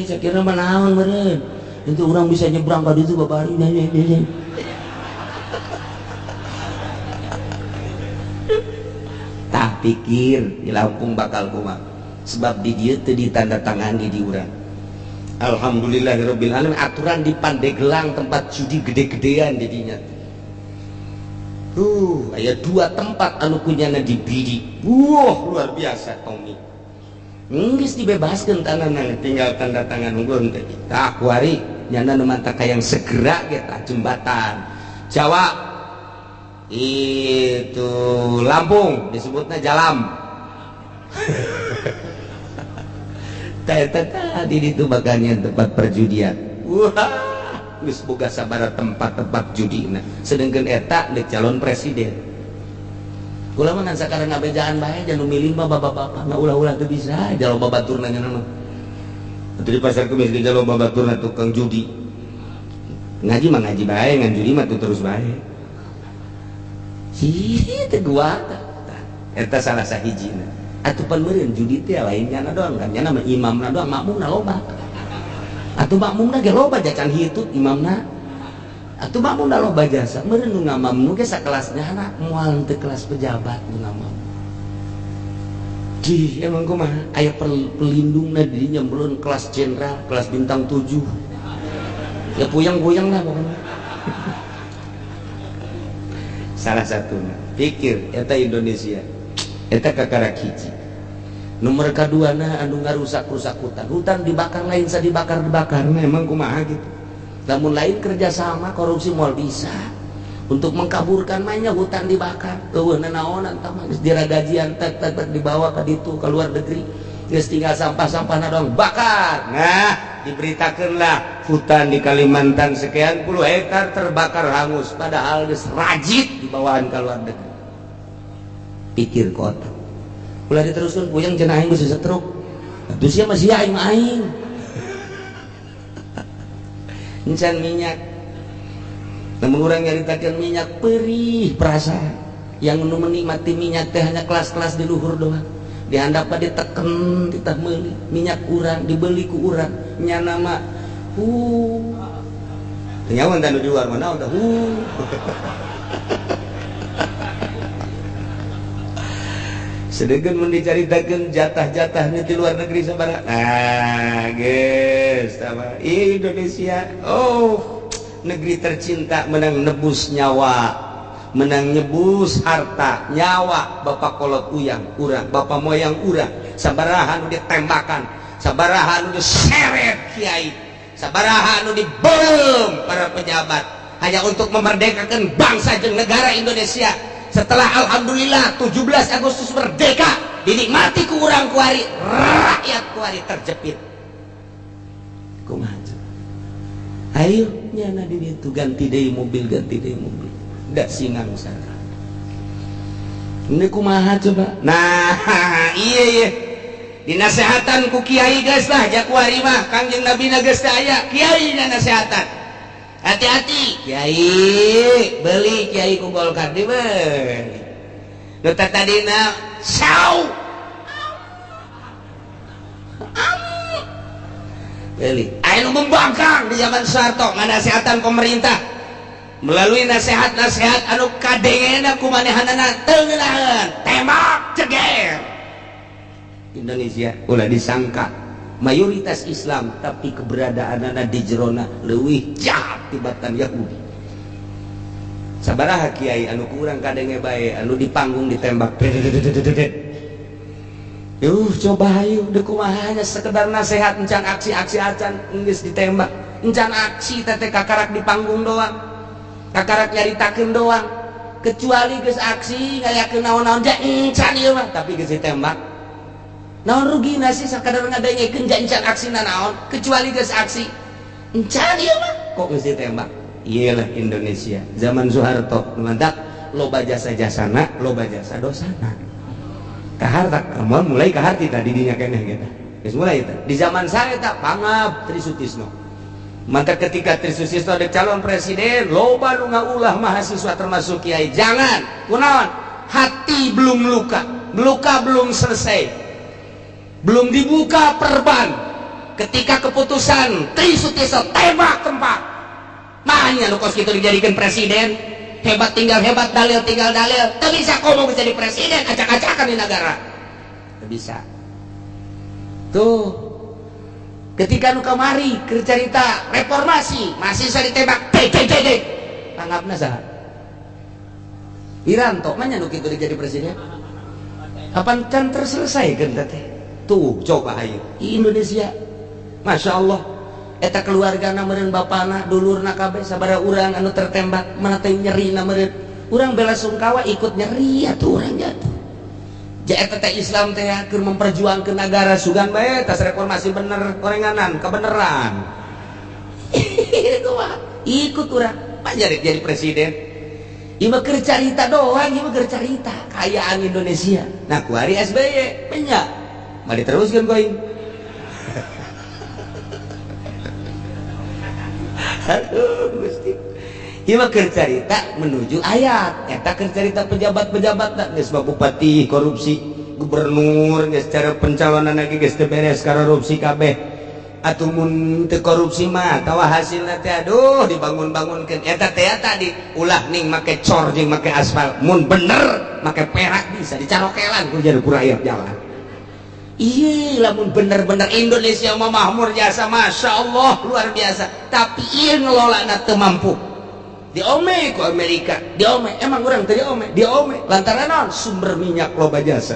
Sakira mah naon meureun. Itu urang bisa nyebrang ka ditu babari. Tah pikir di Lampung bakal kumaha. Sebab di dieu teu ditandatangani di urang. Alhamdulillahirabbil alamin aturan di Pandeglang tempat judi gede-gedean di dinya. Aya dua tempat anu kunyana dibidik. Wah, luar biasa Tommy. Geus dibebaskeun tanahna tinggal tanda tangan unggul teh. Tah kuari nyana nu mantaka yang segera ge tah jembatan Jawa itu Lampung disebutna Jalam. Tah eta tadi ditu bagian tempat perjudian. Wah, geus boga sabaraha tempat-tempat judina. Sedengkeun eta deuk calon presiden. Ulah mah ngan sakarang ngabejaan bae jangan milih mah bapak-bapak nggak ulah-ulah teu bisa jalo babaturna nya mah. Atuh di pasar kemis ge jalo babaturna tukang judi. Ngaji mah ngaji bae, ngan judi mah tuh terus bae. Ih, teu gua eta salah sahijina. Atuh pan meureun judi teh lain nyana doang kan nyana mah imamna doang makmumna loba. Atuh makmumna ge loba jacan hitut imamna. Atuh makmumna loba jasa meureun nu ngamam nu ge sakelasnya anak moal teu kelas pejabat nu ngamam. Di emang kumaha aya pelindungna di dinya meureun kelas jenderal, kelas bintang 7. Ya puyeng-puyeng lah pokoknya. Salah satuna pikir eta Indonesia. Eta kakara hiji. Nomor kaduana anu ngarusak-rusak hutan. Hutan dibakar lain sa dibakar-dibakar memang kumaha gitu. Namun lain kerjasama korupsi moal bisa. Untuk mengkaburkan mainnya hutan dibakar. Eueuh nanaonan tah mah geus diragajian tek tek tek dibawa ka ditu ka luar negeri. Geus tinggal sampah-sampahna doang bakar. Nah, diberitakeunlah hutan di Kalimantan sekian puluh hektar terbakar hangus padahal geus rajit dibawaan ka luar negeri. Pikir kota. Ulah diteruskeun puyeng cenah aing geus setruk. Atuh sia mah sia aing mah aing. Encan minyak. Lamun urang nyaritakeun minyak perih perasaan. Yang nu menikmati minyak teh hanya kelas-kelas di luhur doang. Di handap diteken titah meuli minyak urang dibeli ku urang nyana mah teu nyawan tah nu di luar mah naon tah Sedengkeun mun dicaritakeun jatah-jatahnya di luar negeri sabaraha. Nah, geus tah Indonesia. Oh, negeri tercinta menang nebus nyawa Menang nyebus harta nyawa bapak kolot uyang urang, bapak moyang urang. Sabaraha nu ditembakan, sabaraha nu diseret kiai, sabaraha nu dibom para pejabat hanya untuk memerdekakan bangsa jeung negara Indonesia. Setelah alhamdulillah 17 Agustus merdeka, dinikmati ku urang kuari, rakyat kuari terjepit. Kumaha? Ayo nyana di ditu ganti deui mobil, ganti deui mobil. Da singang sana. Ini kumaha coba? Nah, iya iya. Dinasehatan ku kiai geus lah jakuari mah, Kangjeng Nabi na geus teu aya, kiai nasehatan. Hati-hati, kiai, beli kiai ku Golkar dibeli. Nu tadina sau. Beli. Aya nu membangkang di zaman Soeharto nganasehatan pemerintah melalui nasihat-nasihat anu kadengena ku manehanana teu ngeunaheun, tembak ceger. Indonesia ulah disangka mayoritas Islam, tapi keberadaanana di jerona leuwih jahat tibatan Yahudi. Sabaraha kiai anu kurang kadenge bae anu di panggung ditembak. Yuh, coba ayo deuk kumaha nya sekedar nasihat encan aksi-aksi acan geus ditembak. Encan aksi teh kakarak di panggung doang. Kakarak nyaritakeun doang. Kecuali geus aksi ngayakeun naon-naon ja encan ieu mah, tapi geus ditembak. Naon rugina sih sakadar ngadengekeun ja encan aksina naon, kecuali geus aksi. Encan ieu mah kok geus ditembak. Iyalah Indonesia zaman Soeharto mantap, loba jasa jasana, loba jasa dosana. Kaharta kamu mulai kaharti tadi dinya keneh gitu. Geus mulai eta. Di zaman saya tak pangap Tri Sutisno. Mantap ketika Tri Sutisno ada calon presiden, loba nu ngaulah mahasiswa termasuk kiai. Jangan, kunaon? Hati belum luka, luka belum selesai. Belum dibuka perban. Ketika keputusan Tri Sutisno tembak tempat. Makanya lu kos gitu dijadikan presiden. Hebat tinggal hebat, dalil tinggal dalil. Tak bisa ngomong jadi presiden, acak-acakan di negara. Tak bisa. Tuh. Ketika nu kamari keur carita reformasi, mahasiswa ditembak, dek dek dek dek. Tanggapna saha? Wiranto mah nya nu kitu jadi presiden. Kapan can terselesaikan teh? Tuh, coba ayo. Indonesia. Masya Allah. Eta keluargana meureun bapana, dulurna kabeh sabaraha urang anu tertembak, mana teh nyerina meureun. Urang bela sungkawa ikut nyeri atuh urang jatuh. Ja eta teh Islam teh keur memperjuangkeun negara sugan bae tas reformasi bener korenganan kebeneran. Ikut urang panjari jadi presiden. Ieu mah keur carita doang, ieu mah keur carita kayaan Indonesia. Nah, kuari SBY nya. Mah diteruskeun ku aing. Aduh, Gusti. Ieu mah keur carita menuju ayat. Eta keur carita pejabat-pejabat da geus bupati korupsi, gubernur geus cara pencalonan lagi geus teu beres korupsi kabeh. Atuh mun teu korupsi mah tawa hasilna teh aduh dibangun-bangunkeun. Eta teh tadi ulah ning make cor jeung make aspal. Mun bener make perak bisa dicarokelan ku jadi ku rakyat jalan. Iya, lamun bener-bener Indonesia mah makmur jasa, masya Allah luar biasa. Tapi iya ngelola teu mampu. Diome ku Amerika, diome. Emang urang teu diome, diome. Lantaran naon? Sumber minyak loba jasa.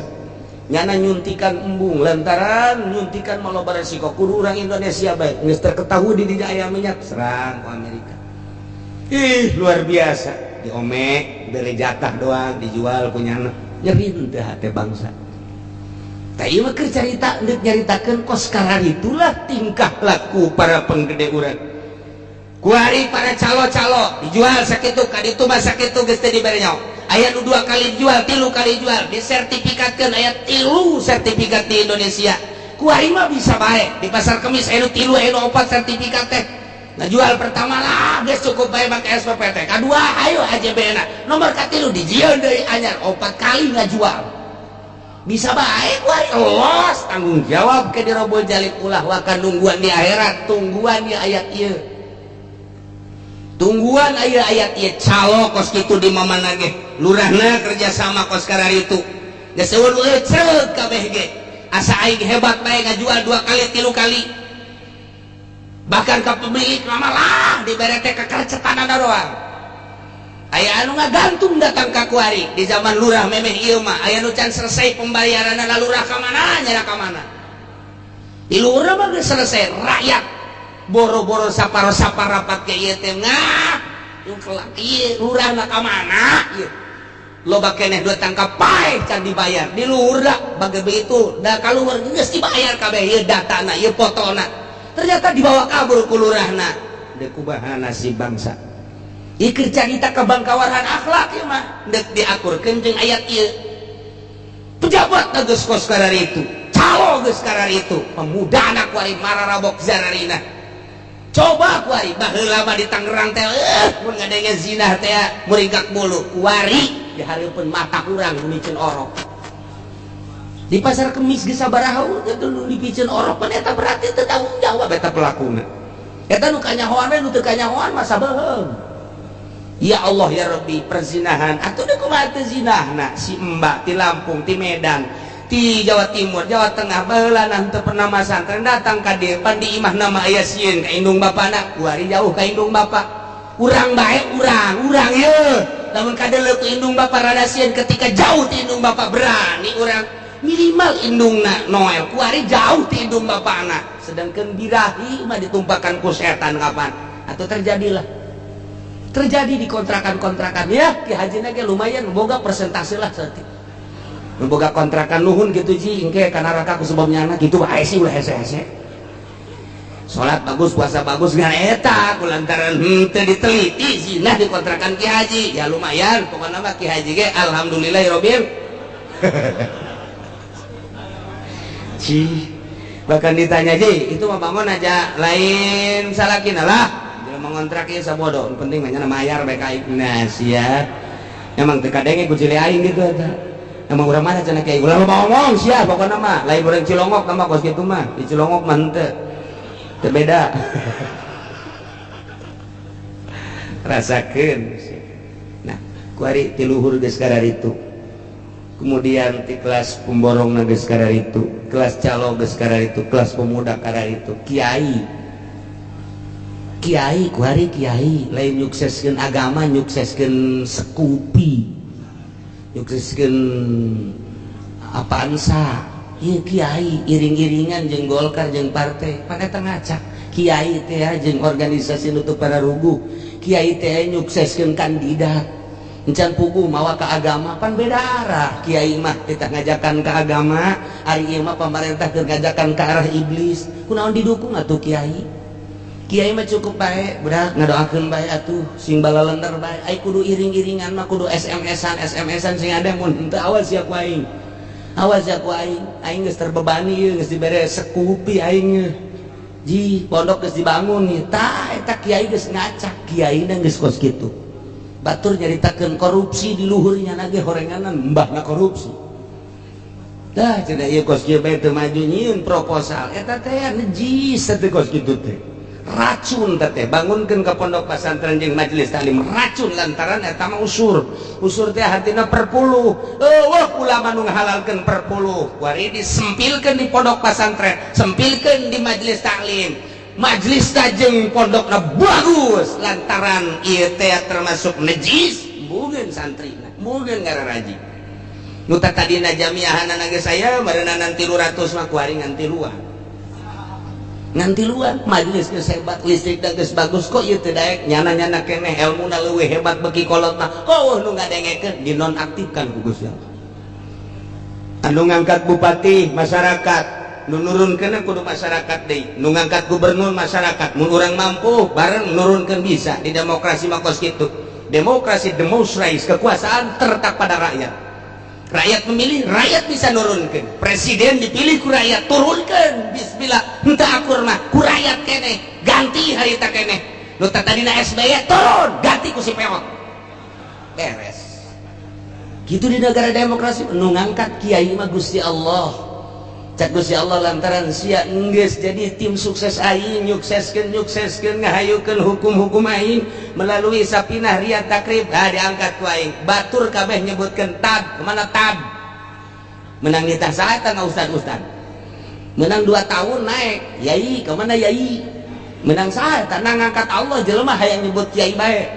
Nyana nyuntikan embung, lantaran nyuntikan mah loba resiko. Kudu urang Indonesia bae geus terketahui di dinya aya minyak, serang ku Amerika. Ih, luar biasa. Diome, bere jatah doang dijual ku nyana. Nyeri teu hate bangsa. Ieu mah keur carita deuk nyaritakeun kos itulah tingkah laku para penggede urang. Kuari para calo-calo dijual sakitu ka ditu mah sakitu geus teu dibere nyaho. Aya nu 2 kali dijual, 3 kali dijual, disertifikatkeun aya 3 sertifikat di Indonesia. Kuari mah bisa bae di pasar Kemis aya nu 3 aya nu 4 sertifikat teh. Nah jual pertama lah geus cukup bae make SPPT. Kadua ayo AJB na. Nomor katilu dijieun deui anyar 4 kali ngajual. Bisa baik wah los tanggung jawab ke dirobol jalib ulah wakan nungguan di akhirat, tungguan di ayat ieu, tungguan aya ayat ieu calo kos kitu di mamana ge lurahna kerjasama kos kararitu geus eueun leuceuk kabeh ge asa aing hebat bae ngajual 2 kali 3 kali bahkan ka pemilik lama lah dibere teh kakercetanana doang. Aya anu ngagantung datang ka kuari di zaman lurah memeh ieu mah aya nu can selesai pembayaranna lurah ka mana nyana ka mana. Di lurah mah geus selesai rakyat boro-boro saparo-saparapat ke ieu teh ngah kelak ieu lurahna ka mana ieu. Loba keneh dua tangkap paeh can dibayar di lurah bagai begitu da kaluar geus dibayar kabeh ieu datana ieu fotona. Ternyata dibawa kabur ku lurahna. Deuk kumaha nasib bangsa. Ikir carita kebangkawaran akhlak ieu mah deuk diakurkeun jeung ayat ieu. Pejabat geus kos kararitu, calo geus kararitu, pemuda anak kuari mararabok zararina. Coba kuari baheula mah di Tangerang teh mun ngadenge zinah teh muringkak bulu kuari di hareupeun mata urang miceun orok. Di pasar Kemis geus sabaraha teh nu dipiceun orok pan eta berarti teu tanggung jawab eta pelakuna. Eta nu kanyahoan we nu teu kanyahoan mah sabeuheung. Ya Allah ya Rabbi perzinahan atuh deuk kumaha teu zinahna si Mbak ti Lampung ti Medan ti Jawa Timur Jawa Tengah baheula teu pernah masantren datang ka dieu pan di imahna mah aya sieun ka indung bapana kuari jauh ka indung bapa urang bae urang urang ieu lamun kadeuleu ku indung bapa rada sieun ketika jauh ti indung bapa berani urang minimal indungna Noel kuari jauh ti indung bapana sedangkan birahi mah ditumpakan ku setan kapan atau terjadilah terjadi di kontrakan-kontrakan ya Ki Haji ge lumayan boga persentase lah saeutik boga kontrakan nuhun gitu ji engke kana neraka ku sebab nyana gitu bae sih ulah hese-hese salat bagus puasa bagus ngan eta ku lantaran henteu diteliti zina di kontrakan Ki Haji ya lumayan pokona mah Ki Haji ge alhamdulillahirabbil ji bahkan ditanya ji itu mah bangun aja lain salakina lah mengontrak ieu sabodo penting mah nya mayar bae ka aing nah sia emang teu kadenge ku cili aing gitu eta emang urang mana cenah kiai ulah loba ngomong sia pokona mah lain urang Cilongok mah kos kitu mah di Cilongok mah henteu teu beda rasakeun nah kuari ti luhur geus kararitu kemudian ti kelas pemborongna geus kararitu kelas calo geus kararitu kelas pemuda kararitu kiai kiai kuari kiai lain nyukseskeun agama nyukseskeun sekupi nyukseskeun apansa ieu kiai iring-iringan jeung Golkar jeung partai pan eta ngacak kiai teh jeung organisasi nu teu pararuguh kiai teh nyukseskeun kandidat encan puguh mawa ka agama pan beda arah kiai mah titah ngajakan ka agama ari ieu mah pamarentah keur ngajakan ka arah iblis kunaon didukung atuh kiai kiai mah cukup bae budak ngadoakeun bae atuh sing balalender bae ai kudu iring-iringan mah kudu SMS-an SMS-an sing ada mun henteu awas sia ku aing awas sia ku aing aing geus terbebani ieu geus dibere sekupi aing ye ji pondok geus dibangun ieu tah eta kiai geus ngacak kiaina geus kos kitu batur nyaritakeun korupsi di luhurnya nage horenganan mbahna korupsi dah cenah ieu kos kieu bae teu maju nyieun proposal eta teh najis teh kos kitu teh racun teh bangunkeun ka pondok pesantren jeung majelis taklim racun lantaran eta mah usur usur teh hartina perpuluh eueuh ulama nu ngahalalkeun perpuluh kuari disempilkeun di pondok pesantren sempilkeun di majelis taklim majelis jeung pondokna bagus lantaran ieu teh termasuk najis mbugeun santrina mbugeun ngararaji nu tadina jamiahanana geus aya bareuna 300 mah kuari ngan tiluan nganti luan majelis geus hebat listrik geus bagus kok ieu teu daek nyana-nyana keneh elmuna leuwih hebat beki kolot mah kok nu ngadengekeun dinonaktifkan ku Gusti Allah anu ngangkat bupati masyarakat nu nurunkeun kudu masyarakat deui nu ngangkat gubernur masyarakat mun urang mampu bareng nurunkeun bisa di demokrasi mah kos kitu demokrasi demonstrasi kekuasaan terletak pada rakyat rakyat memilih, rakyat bisa nurunkan presiden dipilih ku rakyat, turunkan bismillah, henteu akur mah ku rakyat keneh, ganti harita keneh nu tadina SBY turun, ganti ku si peot beres gitu di negara demokrasi nu ngangkat kiai mah Gusti Allah cak Gusti Allah lantaran sia enggeus jadi tim sukses aing nyukseskeun nyukseskeun ngahayukeun hukum-hukum aing melalui sapinah riyad takrib ah diangkat ku aing batur kabeh nyebutkeun tad kemana tad menang nitah saha eta ustad-ustad menang 2 tahun naik yai kemana yai menang saha eta ngangkat Allah jelema hayang nyebut kiai bae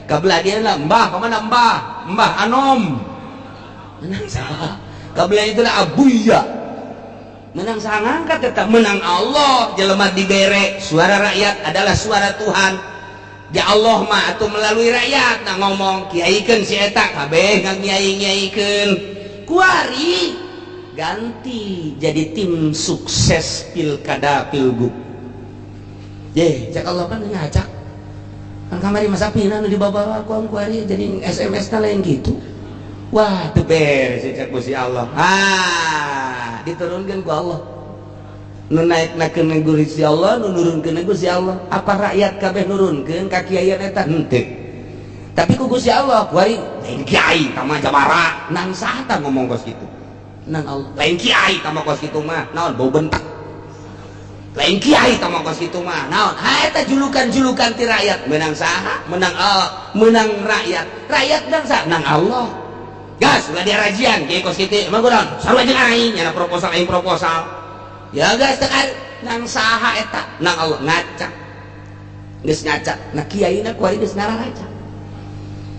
Kabelah dia lah mbah kemana mbah? Mbah Anom. Menang saha? Kabelah itulah Abuya. Menang saha ngangkat tetap menang Allah. Jelema dibere suara rakyat adalah suara Tuhan. Ya Allah mah atau melalui rakyat nah ngomong kiaikeun si eta kabeh ngakiai-ngiaikeun. Kuari ganti jadi tim sukses pilkada pilgub. Ye, cek Allah kan ngacak. Kan kamari masa pina nu dibawa ku kuari jadi SMS na lain gitu. Wah, teu beres cek Gusti Allah. Ah, diturunkeun ku Allah. Nu naiknakeun Gusti Allah, nu nurunkeun Gusti Allah. Apa rakyat kabeh nurunkeun ka kiai eta henteu. Tapi ku Gusti Allah kuari lain kiai tama jabara nang saha tah ngomong kos kitu. Nang Allah lain kiai tama kos kitu mah naon bau bentak. Lain kiai tama kos kitu mah naon ha eta julukan-julukan ti rakyat menang saha? Menang Allah, menang rakyat. Rakyat nang saha? Nang Allah. Gas ulah diarajian kiai kos kitu emang kunaon? Sarua jeung aing nya proposal aing proposal. Ya gas tekan nang saha eta nang Allah ngacak geus ngacak nah kiaina kuari geus ngararacak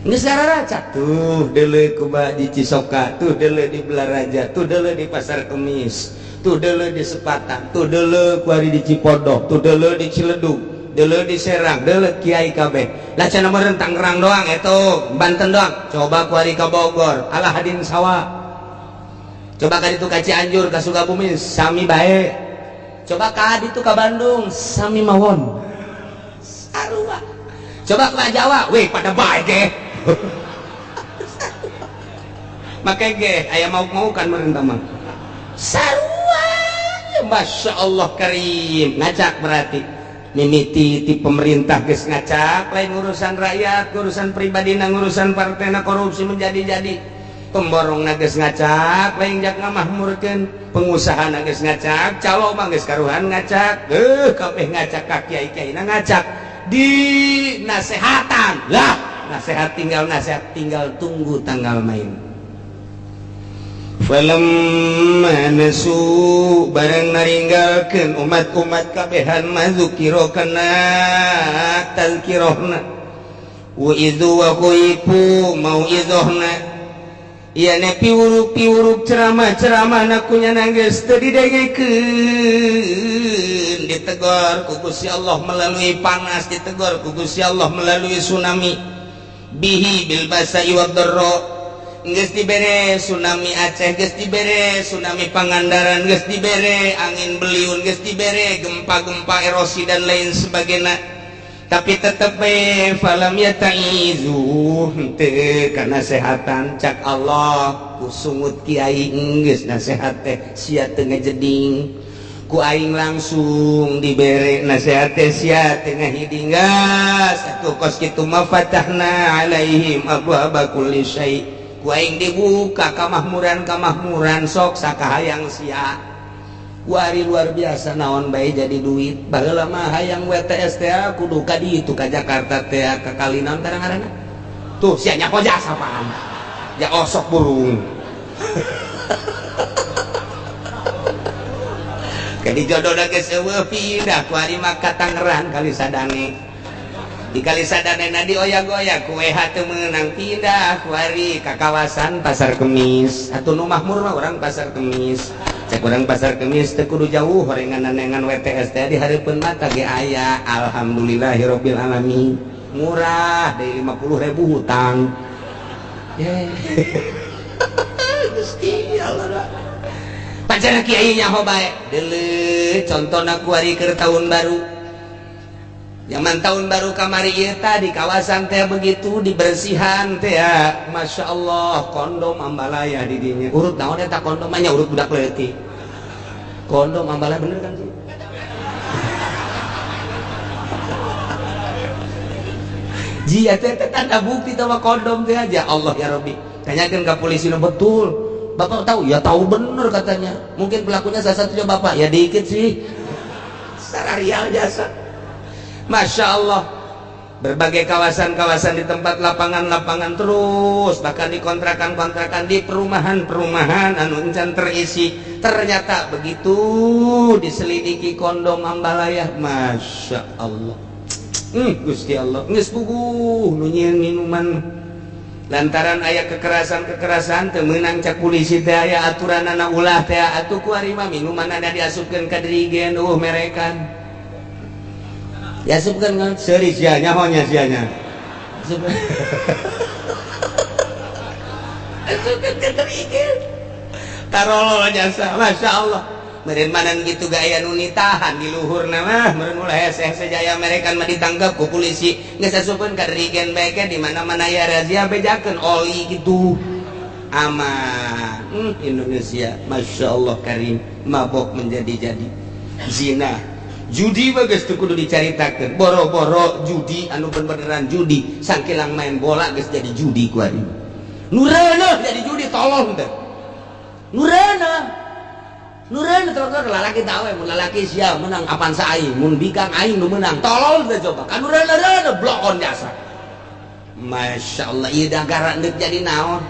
geus ngararacak tuh deuleu kumaha di Cisoka tuh deuleu di Belaraja tuh deuleu di Pasar Kemis tuh deuleu di Sepatan tuh deuleu kuari di Cipodoh tuh deuleu di Ciledug deuleu di Serang deuleu kiai kabeh lah cenah meureun Tangerang doang eta Banten doang coba kuari ka Bogor alah hadin sawa. Coba ka ditu ka Cianjur ka Sukabumi sami bae. Coba ka ditu ka Bandung sami mawon. Sarua. Coba ka Jawa, weh pada bae ge. Make ge aya mau-mau kan meureun mah. Sarua. Masya Allah karim. Ngacak berarti. Mimiti ti pemerintah geus ngacak lain urusan rakyat, urusan pribadina, urusan partena korupsi menjadi-jadi. Pemborong geus ngacak lain jak ngamahmurkeun pengusaha geus ngacak calo mah geus karuhan ngacak kabeh ngacak ka kiai-kiaina ngacak di nasehatan lah nasehat tinggal tunggu tanggal main. Falamma nasu barang naringgalkeun umat-umat kabehan mazukira kana tazkirahna wa idzu wa khuifu mau'idzahna iya ne piwuruk-piwuruk ceramah-ceramah nakunya nangis teu didengekeun ditegor ku Gusti Allah melalui panas ditegor ku Gusti Allah melalui tsunami bihi bil basa'i wad dharra geus dibere tsunami Aceh geus dibere tsunami Pangandaran geus dibere angin beliun geus dibere gempa-gempa erosi dan lain sebagainya tapi tetep bae falam yataizu henteu kana sehatan cak Allah ku sungut kiai geus nasehat teh sia teu ngejeding ku aing langsung dibere nasehat teh sia teu ngahiding geus atuh kos kitu mah fatahna alaihim abwaaba kulli syai ku aing dibuka kamahmuran-kamahmuran sok sakahayang sia. Wari luar biasa naon bae jadi duit baheula mah hayang WTS teh kudu ka ditu ka Jakarta teh ka kali naon ngaranna tuh sia nyaho jasa apaan ya osok burung kadi jodona geus eueuh pindah ku ari mah ka Tangerang kali sadane di kali sadane na dioyak-oyak ku WH teu meunang pindah ku ari ka kawasan Pasar Kemis atuh nu mahmur mah urang Pasar Kemis cek urang Pasar Kemis teu kudu jauh horengan-nengan WTS teh di hareupeun mata ge aya alhamdulillahirabbil alamin murah dari 50.000 hutang Gusti Allah pancana kiai nyaho bae deuleu contona ku ari keur tahun baru zaman tahun baru kamari ieu tah di kawasan teh begitu dibersihan teh ya Masya Allah kondom ambalaya di dinya urut naon eta kondom nya urut budak leutik kondom ambalaya bener kan sih jia teh tanda bukti sama kondom teh aja Allah ya Rabbi tanyakeun ka polisi nu betul bapak tahu ya tahu bener katanya mungkin pelakunya salah satunya bapak ya dikit sih secara real jasa Masya Allah berbagai kawasan-kawasan di tempat lapangan-lapangan terus bahkan di kontrakan-kontrakan di perumahan-perumahan anu encan terisi ternyata begitu diselidiki kondom ambalaya Masya Allah. Gusti Allah geus puguh nu nyieun minuman lantaran aya kekerasan-kekerasan teu meunang cak polisi teh aya aturanana ulah teh atuh ku ari mah minumanana diasupkeun ka dirigen merekan diasupkeun kan seuri sia nyaho nya sia nya asupkeun ka dirigen tarolol jasa Masya Allah meureun manan gitu gaya nu nitahan di luhurna mah meureun ulah hese-hese jaya merekan mah ditangkap ku polisi geus asupkeun ka dirigen bae ke di mana-mana aya razia bejakeun oli gitu aman. Indonesia Masya Allah karim mabok menjadi-jadi zina judi bagus tuh kudu dicaritakeun boro-boro judi anu beneran judi sangkilang main bola geus jadi judi ku ari nu reuneuh jadi judi tolong teh nu reuneuh nu reuneuh tolong lalaki tahu mun lalaki sia menang apan sa aing mun bikang aing nu menang tolol teh coba kan nu reuneuh blokon jasa Masya Allah ieu dagara deuk jadi naon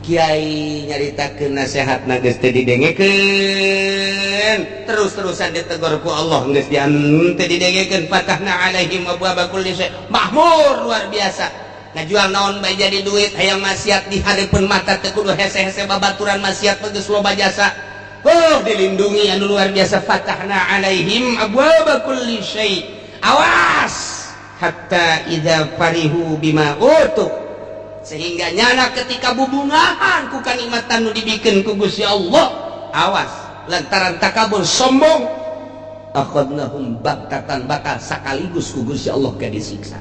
kiai nyaritakeun nasehatna geus teu didengekeun terus-terusan ditegur ku Allah geus teu didengekeun fatahna alaihim abwaaba kulli syai mahmur luar biasa ngajual naon bae jadi duit hayang maksiat di hareupeun mata teu kudu hese-hese babaturan maksiat geus loba jasa oh dilindungi anu luar biasa fatahna alaihim abwaaba kulli syai awas hatta idza farihu bima utu sehingga nyana ketika bubungahan ku kanikmatan nu dibikeun ku Gusti Allah awas lantaran takabur sombong akhadnahum baghtatan bakal sakaligus ku Gusti Allah ke disiksa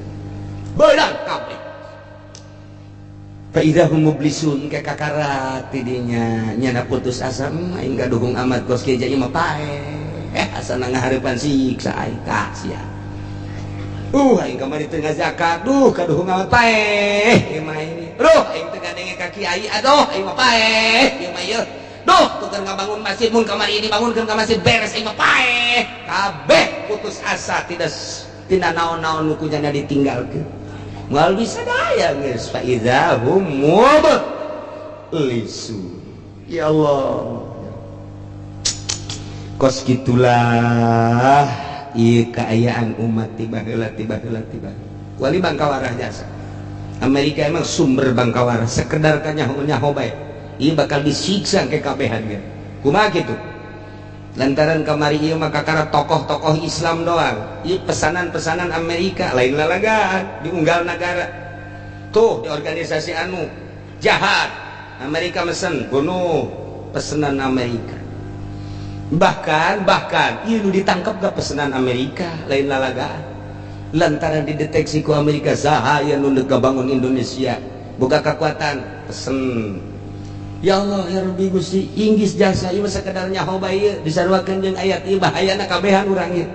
beunang kabeh fa idza hum mublisun ke kakarat tidinya nyana putus asa aing gaduhung amat kos kieu jadi mah paeh asana ngahareupan siksa aing tah sia aing kamari teu ngazakat duh kaduhung amat paeh ieu mah ini duh aing teu ngadenge ka kiai aduh aing mah paeh ieu mah ieu duh tukar ngabangun masjid mun kamari dibangunkeun ka masjid beres aing mah paeh kabeh putus asa tidak tina naon-naon nu ku nyana ditinggalkeun moal bisa daya geus fa idza hum mublisun ya Allah kos gitulah ieu kaayaan umat tiba heula tiba heula tiba wali bangkawarah jasa Amerika emang sumber bangkawarah sekedar kanyaho-nyaho bae ieu bakal disiksa ke kabehan ge kumaha kitu lantaran kamari ieu mah kakara tokoh-tokoh Islam doang ieu pesanan-pesanan Amerika lain lalagaan diunggal negara tuh di organisasi anu jahat Amerika mesen bunuh pesanan Amerika bahkan ieu nu ditangkap gak pesanan Amerika lain lalagaan lantaran dideteksi ku Amerika saha aya nu ngabangun Indonesia boga kekuatan pesen ya Allah ya Rabbi Gusti Inggris jasa ieu mah sakedar nyaho bae ieu disaruakeun jeung ayat ieu bahayana kabehan urang ieu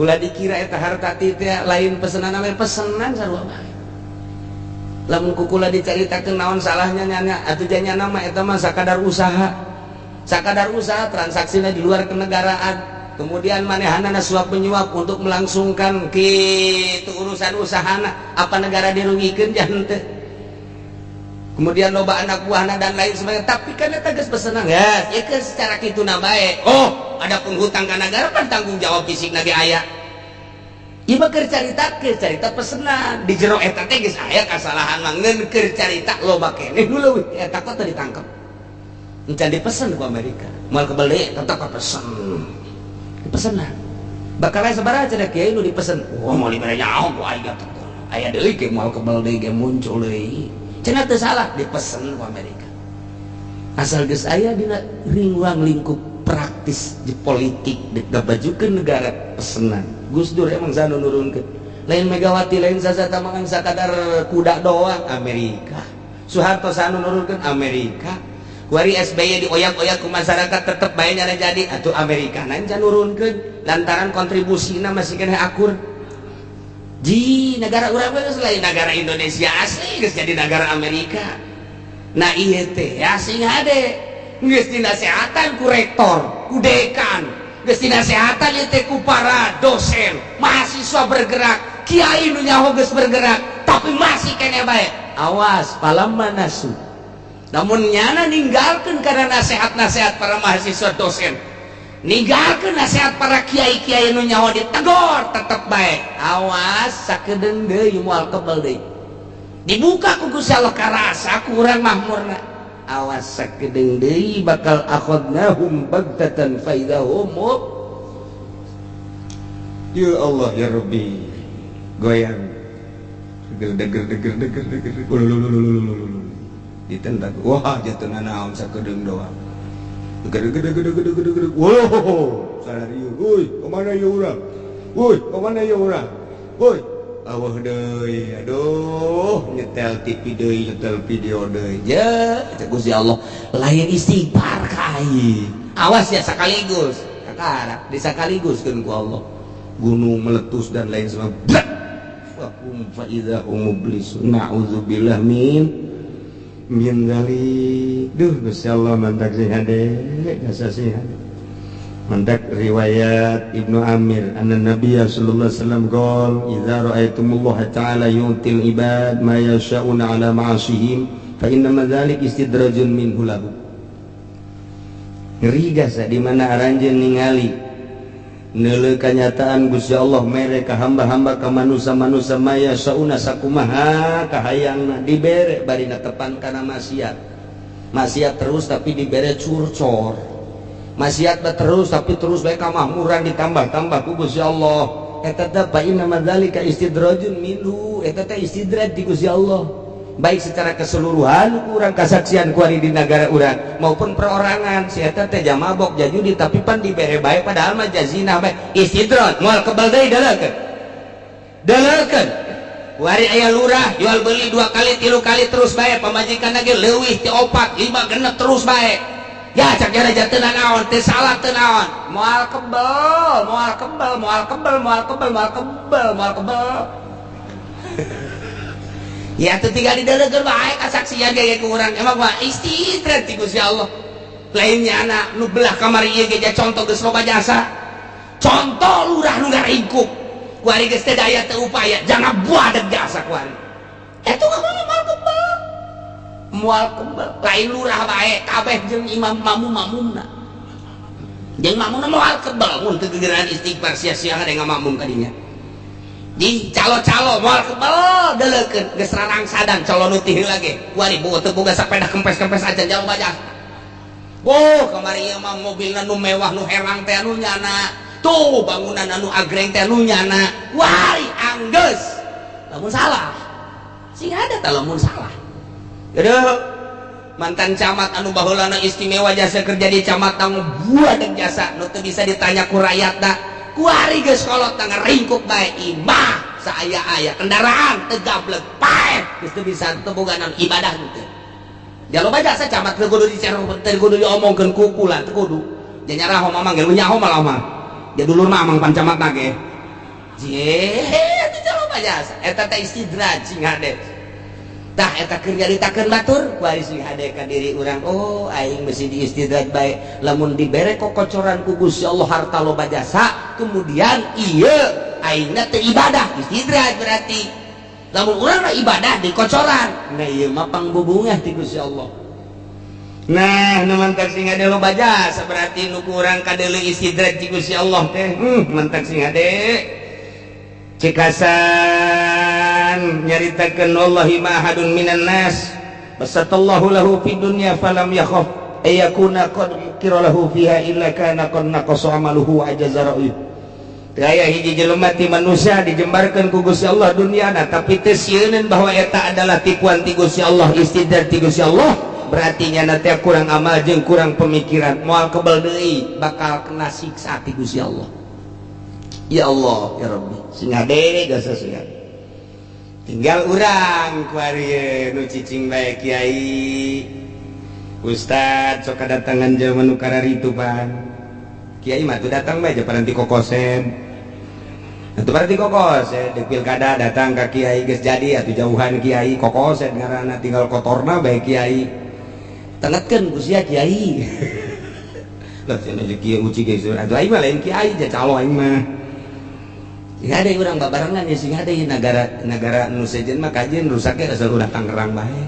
ulah dikira eta harta teh lain pesenan lain pesenan sarua bae lamun kukula dicaritakeun naon salahnya nyana atuh janyana mah eta mah sakadar usaha transaksina di luar kenegaraan kemudian manehanana suap menyuap untuk melangsungkan kitu urusan usahana apa negara dirugikeun jangan teu kemudian loba anak buahna dan lain sebagainya tapi kan eta geus pesenan ya ieu secara kitu na bae oh adapun hutang ka negara pan tanggung jawab fisik na ge aya ieu mah keur carita pesenan di jero eta teh geus aya kasalahan mah ngeun keur carita loba keneh nu leuwih eta kok teu ditangkep encan dipesen ku Amerika moal kebel deui tetep pesen dipesenna bakal aya sabaraha cenah kiai nu dipesen wah moal dibere nyaho ku aing atuh aya deui ge moal kebel deui ge muncul deui cenah teu salah dipesen ku Amerika asal geus aya dina ruang lingkup praktis di politik digabajukeun negara pesenan Gus Dur emang sanu nurunkeun lain Megawati lain sasata mangan sakadar kuda doang Amerika Soeharto sanu nurunkeun Amerika kuari SBY dioyak-oyak ku masyarakat tetep bae nyana jadi atuh Amerika nanca nurunkeun lantaran kontribusina masih keneh akur ji negara urang geus lain negara Indonesia asli geus jadi negara Amerika nah ieu teh ya sing hade geus dinasehatan ku rektor ku dekan geus dinasehatan ieu teh ku para dosen mahasiswa bergerak kiai nu nyaho geus bergerak tapi masih keneh bae awas palamma nasu namun nyana ninggalkeun karena nasihat-nasihat para mahasiswa dosen Ninggalkeun nasihat para kiai-kiai nu nyaho ditegor tetep bae. Awas sakedeung deui moal kebel deui. Dibuka ku Gusti Allah karasa kurang mahmurna. Awas sakedeung deui bakal akhadnahum baghtatan fa idahum. Ya Allah ya Rabbi. Goyang. Deger deger deger deger. Ditentang. Wah, jatuh naon sakedeung doang. Gede gede gede gede gede gede. Wow, salarieu. Woi, kemana ya urang? Woi, kemana ya urang? Woi, awah deui. Aduh, nyetel TV deui, nyetel video deui. Ya, cek Gusti Allah, lain istighfar ka aing. Awas ya sekaligus. Kakara, di sekaligus keun ku Allah. Gunung meletus dan lain sebagainya. Fahum fa idza hum mublisun. Na'udzubillah min dzalik. Duh, Gusti Allah mantak sing hade, jasa sing hade. Mantak riwayat Ibnu Amir anna Nabiy sallallahu alaihi wasallam qol idza ra'aitumullaha ta'ala yu'til ibad ma yasha'una 'ala ma'asihim fa inna ma dzalik istidrajun minhu lahu. Ngeri jasa di mana aranjeun ningali neuleuh kanyataan Gusti Allah mere ka hamba-hamba ka manusa-manusa maya sauna sakumaha kahayangna dibere bari netepan kana maksiat. Maksiat terus tapi dibere curcor. Maksiat terus tapi terus bae kamahmuran ditambah-tambah ku Gusti Allah. Eta teh fa inna madzalika istidrajun minhu, eta teh istidraj di Gusti Allah. Baik secara keseluruhan kurang kasaksian kuari di negara urang maupun perorangan si eta teh jamabok jajudi tapi pan dibere bae padahal mah jazina bae istidraj moal kebal deui daleukeun daleukeun kuari aya lurah jual beli 2 kali 3 kali terus bae pamajikan lagi leuwih ti 4 5 genep terus bae ya cak jara teu naon teu salah teu naon moal kebel moal kebel moal kebel moal kebel moal kebel moal kebel. Ya teu tinggal didelegeun bae kasaksian ge ku urang emang mah istidraj ti Gusti Allah. Lainnya anak nu belah kamari ieu ge contoh geus loba jasa. Contoh lurah nu ngaringkuk. Kuari geus teu daya teu upaya jangan buadeg jasa kuari. Eta mah moal kebel. Moal kebel lain lurah bae kabeh jeung imam mamum-mamumna. Jeung mamumna moal kebel mun teu gegeran istighfar sia-sia ada ngamakmum ka dinya. Di calo-calo moal kebel deleukeun geus rarangsadan calo nu tih heula ge kuari teu boga sapeda kempes-kempes aja jauh baja. Oh, kamari ieu mah mobilna nu mewah nu herang teh anu nyana. Tuh bangunan anu agreng teh anu nyana. Wah, anggeus. Lamun salah. Sing ada tah lamun salah. Aduh, mantan camat anu baheulana istimewa jasa kerja di camat tang buadeg jasa nu teu bisa ditanya ku rakyatna. Kuari geus kolot ngaringkuk bae imah saaya-aya kendaraan teu gablek paeh geus teu bisa teu boga naon ibadah teu. Ja loba jasa camat teu kudu dicerong teu kudu diomongkeun kukulan teu kudu. Ja nyaraho mamang ge nyaho malah mah. Ja dulur mah amang pan camat ge. Je teu loba jasa eta teh istidraj sing hade. Tah eta keur nyaritakeun batur kuari sing hade ka diri urang oh aing mesti diistidraj bae lamun dibere kokocoran ku Gusti Allah harta loba jasa kemudian ieu aingna teu ibadah istidraj berarti lamun urang mah ibadah dikocoran nah ieu mah pangbubungah ti Gusti Allah. Nah nu mantak sing hade loba jasa berarti nu kurang kadeuleu istidraj ti Gusti Allah teh mantak sing hade cekasan nyaritakeun wallahi ma ahadun minan nas basatallahu lahu fid dunya falam yakhaf ayakuna qad mukira lahu fiha illa kana qad naqasa amaluhu wa ajaza ra'yuh. Teu aya hiji jelema ti manusia dijembarkeun ku Gusti Allah dunyana tapi teu sieuneun bahwa eta adalah tipuan ti Gusti Allah istidraj ti Gusti Allah berarti nyana teh kurang amal jeung kurang pemikiran moal kebel deui bakal kena siksa ti Gusti Allah. Ya Allah ya Rabbi sing hade jasa sing hade. Tinggal urang kuari nu cicing bae kiai ustad sok kadatangan jelema nu kararitu pan kiai mah teu datang bae je paranti kokosen atuh paranti kokosen di pilkada datang ka kiai geus jadi atuh jauhan kiai kokosen ngaranna tinggal kotorna bae kiai tengetkeun ku sia kiai. Lah cenah kiai uci geus atuh aing mah lain kiai ja calo aing mah. Sing ada urang babarengan ya sing ada negara nu sejen mah kajian rusaknya asal urang Tangerang bae.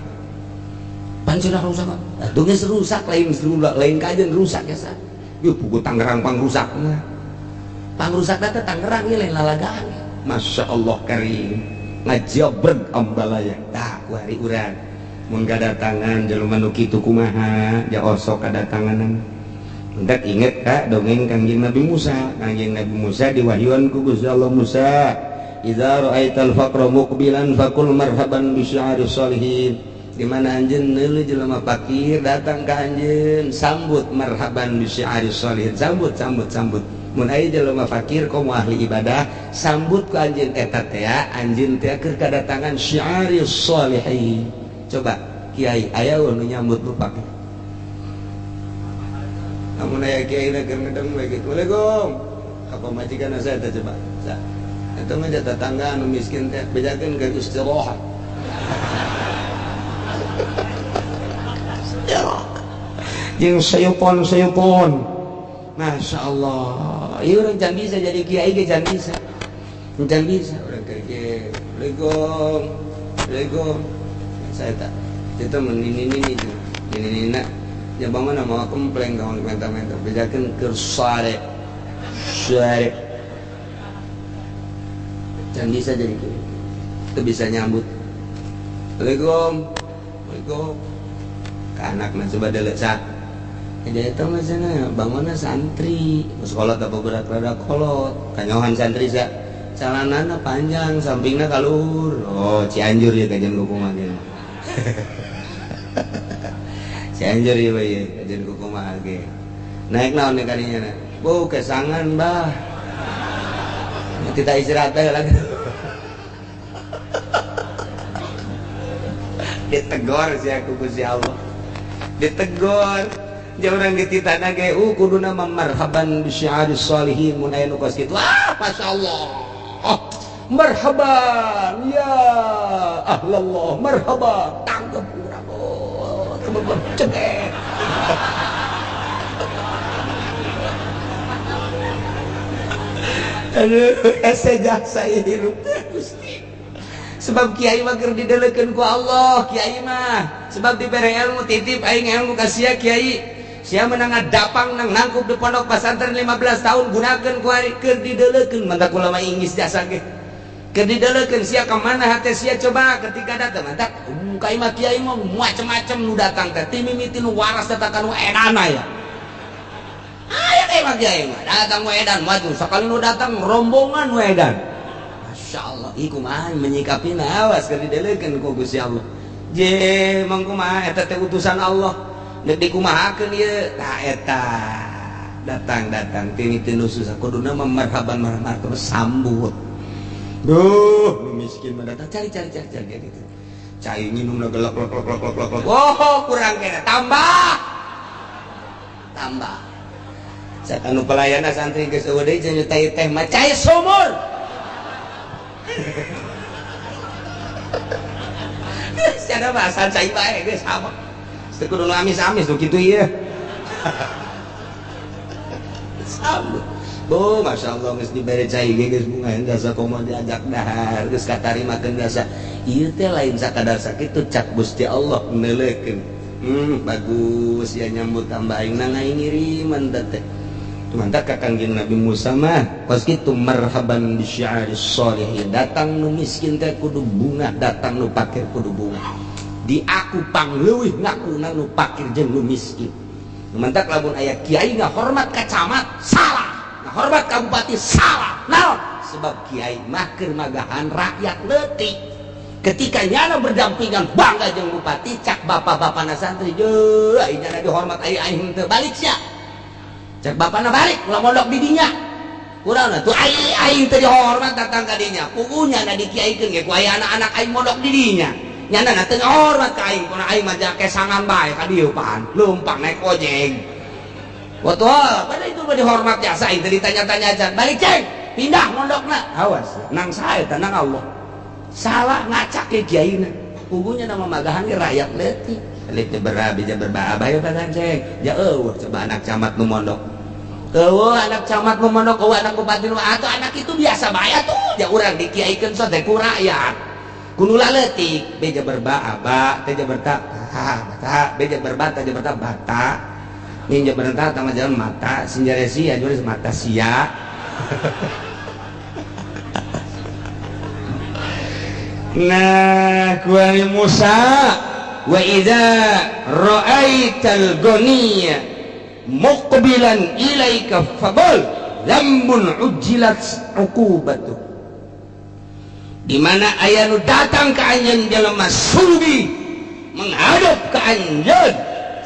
Pan cenah rusak mah. Atuh geus rusak lain kajian rusak ya sa. Ieu pugu Tangerang pangrusakna. Pangrusakna teh Tangerang ieu lain lalagaan. Masya Allah karim. Ngajabreg ambalaya. Tah ku hari urang. Mun kadatangan jelema nu kitu kumaha? Ja osok kadatanganan. Hendak inget ka dongeng Kangjeng Nabi Musa. Kangjeng Nabi Musa diwahyuan ku Gusti Allah, Musa, idza ra'aital faqra muqbilan faqul marhaban bi sya'ri sholihin. Di mana anjeun neuleuh jelema fakir datang ka anjeun, sambut marhaban bi sya'ri sholihin. Sambut sambut sambut. Mun aya jelema fakir komo ahli ibadah, sambut ku anjeun eta teh, anjeun teh keur kadatangan sya'ri sholihin. Coba kiai aya nu nyambut nu fakir? Namun aya kiai keur ngedeng we kitu. Waalaikum. Apa majikan saya teh coba? Sa. Eta mah tetangga anu miskin teh bejakeun keur istirahat. Jeung sayupon-sayupon. Masya Allah. Ieu urang can bisa jadi kiai ge can bisa. Can bisa urang keur kieu. Waalaikum. Waalaikum. Saya tak. Itu menini-nini nini-nina. Ya bangun mau komplain kawan minta-minta bejakeun keur sare. Sare. Can bisa jadi kiai. Teu bisa nyambut. Waalaikum. Waalaikum. Ka anakna coba deuleu sa. Jadi itu mah cenah bangunna santri, sekolah teh berat rada kolot, kanyohan santri sa. Calanana panjang, sampingna ka luhur. Oh, Cianjur ya kajian kumaha ge. Cianjur ya bae kajian kumaha ge. Naik naon nih kadinya na? Bu, kesangan bah. Kita istirahat bae lagi. Ditegor si aku ku si Allah. Ditegor. Jauh orang dititana ge kuduna marhaban bi syi'ari sholihin mun aya nu kos kitu. Ah, masyaallah. Oh, marhaban ya ahlallah, marhaban. Tanggep urang. Oh, temen cengek. Aduh, ese jasa hirup teh Gusti. Sebab kiai mah keur dideleukeun ku Allah, kiai mah. Sebab dibere ilmu titip aing ilmu ka sia kiai. Sia menang ngadapang nang nangkup di pondok pesantren 15 tahun gunakeun ku ari keur dideleukeun mantak ulama Inggris jasa ge. Keur dideleukeun sia ka mana hate sia coba ketika datang mantak ka imah kiai mah macem-macem nu datang teh ti mimiti nu waras datang ka nu edana ya. Aya ka imah kiai mah datang nu edan maju sakali nu datang rombongan nu edan. Masya Allah, ih kumaha menyikapina awas keur dideleukeun ku Gusti Allah. Je mangkumaha kumaha eta teh utusan Allah. Dek dikumahakeun ieu tah eta datang-datang ti nu susah kuduna marhaban marhaban sambut. Duh, nu miskin mah datang cari cari cari cari gitu. Cai nginumna gelok lok lok lok lok lok. Oh, kurang kena tambah. Tambah. Saat anu pelayanna santri geus eueuh deui cenah teh teh mah cai sumur. Secara bahasa cai bae geus sama. Teu kudu amis-amis nu kitu ieu. Sambut. Bu, Masya Allah geus dibere cai ge geus bungaheun jasa komo diajak dahar geus katarimakeun jasa. Ieu teh lain sakadar sakitu cak Gusti Allah neuleukeun. Bagus ya nyambut tambah aing na ngiriman teh. Mantap ka Kangjeng Nabi Musa mah kos kitu marhaban bi syi'ari sholihin. Datang nu miskin teh kudu bunga, datang nu fakir kudu bunga. Di aku pangleuwih ngakuna nu fakir jeung nu miskin. Mantak lamun aya kiai ngahormat ka camat salah, ngahormat ka bupati salah. Naon? Sebab kiai mah keur magahan rakyat leutik. Ketika nyana berdampingan bangga jeung bupati cak bapak-bapana santri jeuh aing nyana dihormat aing aing teu balik sia. Cak bapana balik ulah mondok di dinya. Kurang tuh aing aing teu dihormat datang ka dinya. Pugunya na dikiaikeun ge ku aya anak-anak aing mondok di dinya. Nyana na teu ngahormat ka aing, kuna aing mah kesangan bae ka dieu pan, leumpang naik ojek. Betul, pada itu mah dihormat jasa aing teu ditanya-tanya aja. Balik ceng, pindah mondokna. Awas, nang sae teh nang Allah. Salah ngacak ke kiaina. Pugunya nama magahan ge rakyat leutik. Leutik berabi ja berbahaya bagan ceng. Ja eueuh coba anak camat nu mondok. Eueuh anak camat nu mondok, eueuh anak bupati nu atuh anak itu biasa bae atuh. Ja urang dikiaikeun so teh ku rakyat. Kunula leutik, beja berba aba, teh berta ha, bata, beja berbata, teh berta bata. Ninja berentah tama jalan mata sinjare sia jualis mata sia. Nah kuari Musa wa idza ra'aital ghaniya muqbilan ilaika faqul dzambun ujjilat uqubatu. Di mana aya nu datang ka anjeun jelema sugih menghadap ka anjeun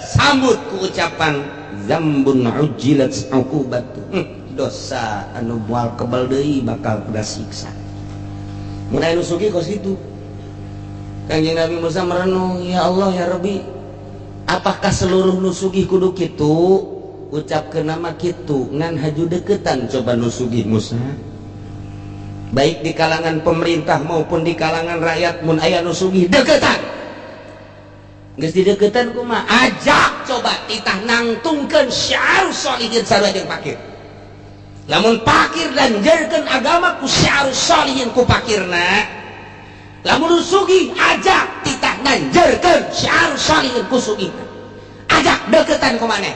sambut ku ucapan dzambun ujjilat uqubatu. Dosa anu moal kebal deui bakal kena siksa. Mun aya nu sugih kos kitu. Kangjeng Nabi Musa merenung, ya Allah ya Rabbi, apakah seluruh nu sugih kudu kitu? Ucapkeun nama kitu ngan haju deketan coba nu sugih Musa. Baik di kalangan pemerintah maupun di kalangan rakyat mun aya nu sugih deketan. Geus dideketan kumaha? Ajak coba titah nangtungkeun syiar sholihin sarua jeung pakir. Lamun pakir dan jerkeun agama ku syiar sholihin ku pakirna. Lamun sugih ajak titah nganjerkeun syiar sholihin ku sugihna. Ajak deketan ku maneh.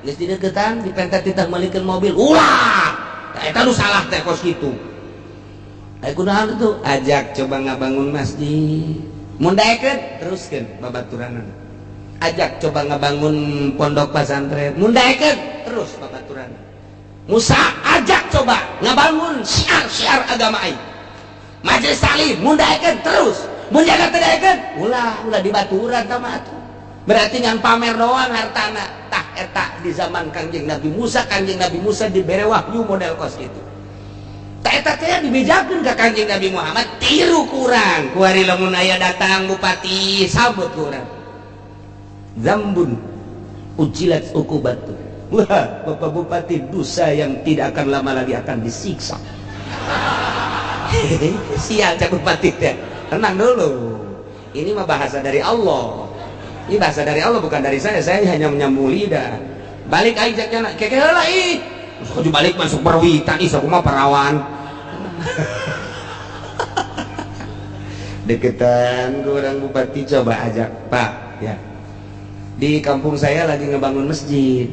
Geus dideketan dipenta titah meulikeun mobil. Ulah. Tah eta nu salah teh kos kitu. Ai kunaon tuh? Ajak coba ngabangun masjid. Mun daekeun teruskeun babaturanna. Ajak coba ngabangun pondok pesantren. Mun daekeun terus babaturanna. Musa ajak coba ngabangun syiar-syiar agama aing. Majelis taklim mun daekeun terus, mun jaga teu daekeun ulah ulah dibaturan tah mah atuh. Berarti ngan pamer doang hartana. Tah eta di zaman Kangjeng Nabi Musa, Kangjeng Nabi Musa dibere wahyu model kos kitu. Tah eta teh dibejakeun ka Kangjeng Nabi Muhammad tiru kurang. Kuari lamun aya datang bupati sambut kurang. Zambun ujilat uqubatu. Wah, Bapak Bupati dosa yang tidak akan lama lagi akan disiksa. Sial cak bupati teh. Tenang dulu. Ini mah bahasa dari Allah. Ini bahasa dari Allah bukan dari saya. Saya hanya menyambung lidah. Balik aing cak nyana. Keke heula ih. Terus balik masuk perwitan ih sakumaha perawan. Deketan kurang bupati coba ajak, Pak, ya. Di kampung saya lagi ngebangun masjid.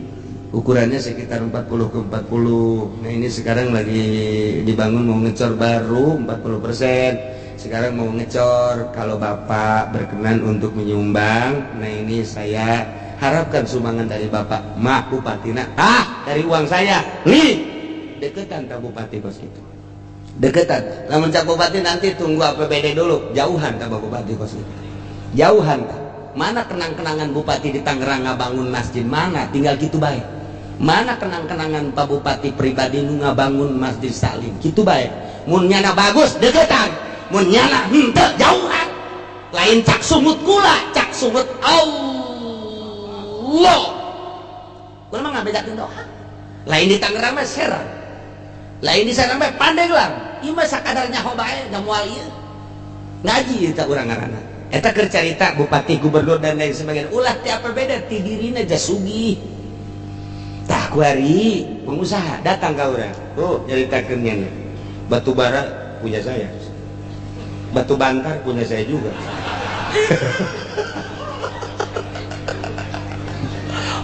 Ukurannya sekitar 40 ke 40. Nah ini sekarang lagi dibangun mau ngecor baru 40%. Sekarang mau ngecor. Kalau Bapak berkenan untuk menyumbang, nah ini saya harapkan sumbangan dari Bapak. Mah bupatina, ah dari uang saya. Li deketan tak bupati kos itu. Deketan. Lamun cak bupati nanti tunggu APBD dulu. Jauhan tak bupati kos itu. Jauhan tak. Mana kenang-kenangan bupati di Tangerang ngabangun masjid mana? Tinggal gitu baik. Mana kenang-kenangan Pak Bupati pribadi nu ngabangun Masjid Salim? Gitu baik. Mun nyana bagus deketan, mun nyana henteu jauhan. Lain cak sungut kula, cak sungut Allah. Kula mah ngabedakeun doa. Lain di Tangerang mah Serang. Lain di Serang mah Pandeglang. Ieu mah sakadar nyaho bae da moal ieu. Ngaji eta urang ngaranna. Eta keur carita bupati, gubernur dan lain sebagainya. Ulah ti APBD ti dirina jasugih. Tah kuari pengusaha datang ka urang. Oh, nyaritakeun nya. Batu bara punya saya. Batu bantar punya saya juga.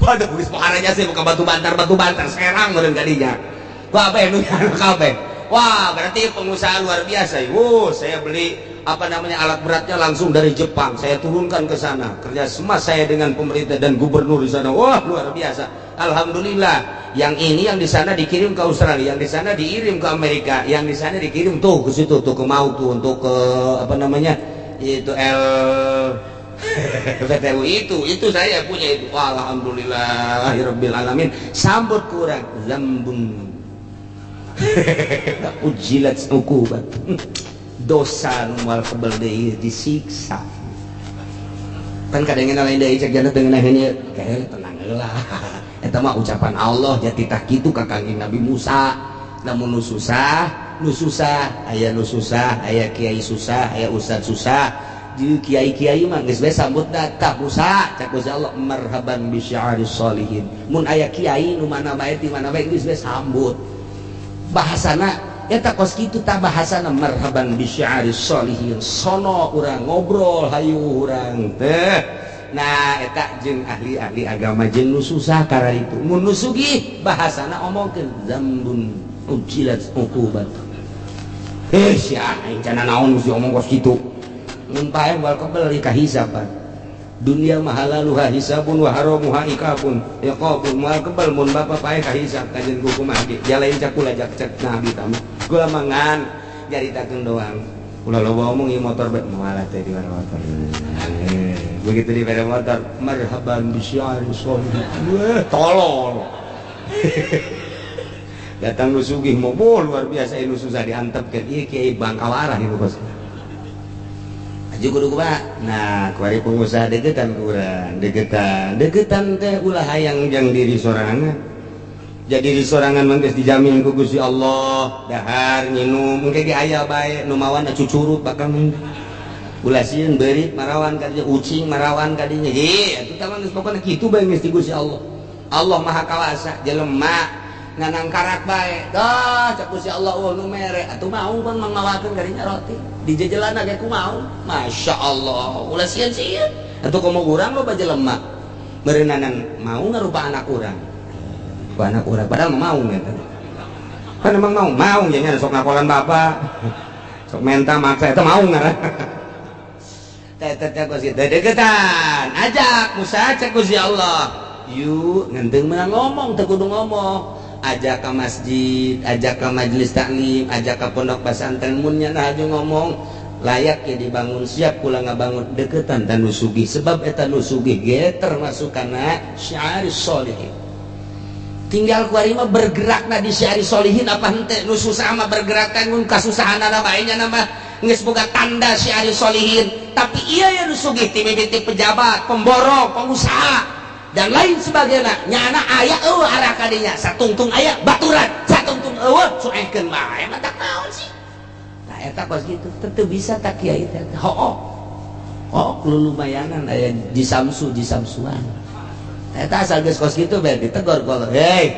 Waduh, geus poharanya sih bukan batu bantar Serang meureun ka dinya. Kabeh nu kabeh. Wah, berarti pengusaha luar biasa. Wow, saya beli apa namanya alat beratnya langsung dari Jepang. Saya turunkan ke sana. Kerja sama saya dengan pemerintah dan gubernur di sana. Wah, luar biasa. Alhamdulillah. Yang ini yang di sana dikirim ke Australia, yang di sana dikirim ke Amerika, yang di sana dikirim tuh ke situ tuh ke Mau tuh untuk ke apa namanya? Itu L PTU itu saya punya itu. Alhamdulillahirabbil alamin. Sambut kurang zambun. Ujilat uqubat. Dosa nu moal kebel deui disiksa. Kan kadang lain deui cek jana teu ngeunaheun ieu. Kayak tenang heula. Eta mah ucapan Allah jati tah kitu ka Kangjeng Nabi Musa. Namun nu susah, aya nu susah, aya kiai susah, aya ustad susah. Jeung kiai-kiai mah geus bae sambut tah Musa, cak Gusti Allah marhaban bi syi'aris sholihin. Mun aya kiai nu mana bae ti mana bae geus bae sambut. Bahasana eta kos kitu tah bahasana marhaban bi syi'aris sholihin. Sono urang ngobrol hayu urang teh Nah, eta jeung ahli-ahli agama jeung nu susah karena itu. Mun nu sugih bahasana omongkeun zambun ujilat uqubat. Eh, sia aing cenah naon mesti omong kos kitu. Mun paeh moal kebel ka hisaban. Dunia mah halaluha hisabun wa haramuha iqabun. Iqabun moal kebel mun bapa paeh ka hisab kajen kumaha ge. Jalain cakula jak cek nabi tamu. Kula mangan nyaritakeun doang. Ulah loba omong ieu motor bae moal teh di motor. Begitu di motor, marhaban bisyari sholih. Wah, tolol. Datang nu sugih mobil luar biasa, nu susah diantepkeun ieu kiai bangkawarah ieu bos. Aju kudu kumaha? Nah, kuari pengusaha deketan ku urang, deketan. Deketan teh ulah hayang jang diri sorangan. Jadi diri sorangan mah geus dijamin ku Gusti Allah, dahar nginum engke ge aya bae nu mawana cucurut bakal ulah sieun beurit marawan ka dinya, ucing marawan ka dinya. Hei, atuh tah mah geus pokona kitu bae geus di Gusti Allah. Allah Maha Kawasa, jelema nganang karak bae. Dah cak Gusti Allah eueuh nu mere, atuh mau pan mangawakeun ka dinya roti. Dijejelana ge ku mau. Masya Allah, ulah sieun-sieun. Atuh komo urang loba jelema. Meureunana mau ngarupa anak urang. Ku anak urang padahal mah mau gitu. Kan emang mau, mau nya sok ngakolan bapak. Sok menta maksa eta mau ngaran. Teh teh teh kos kitu deketan. Ajak Musa cek Gusti Allah. Yuk ngenteng menang ngomong teu kudu ngomong. Ajak ke masjid, ajak ke majelis taklim, ajak ke pondok pesantren mun nya haju ngomong layak ya dibangun siap kula ngabangun deketan tan nu sugih sebab eta nu sugih ge termasuk kana syiar sholihin. Tinggal kuari mah bergerakna di syiar sholihin apa henteu nu susah mah bergerak teh mun kasusahanana bae nya mah geus boga tanda syiar sholihin. Tapi iya ya nu sugih ti mimiti pejabat, pemborong, pengusaha dan lain sebagainya nyana aya eueuh arah kadinya satungtung aya baturan satungtung eueuh suehkeun bae mah tak naon sih. Tah eta kos kitu teu bisa tak kiai teh hooh hooh lumayanan aya jisamsu jisamsuan eta asal geus kos kitu bae ditegor ku Allah. Hei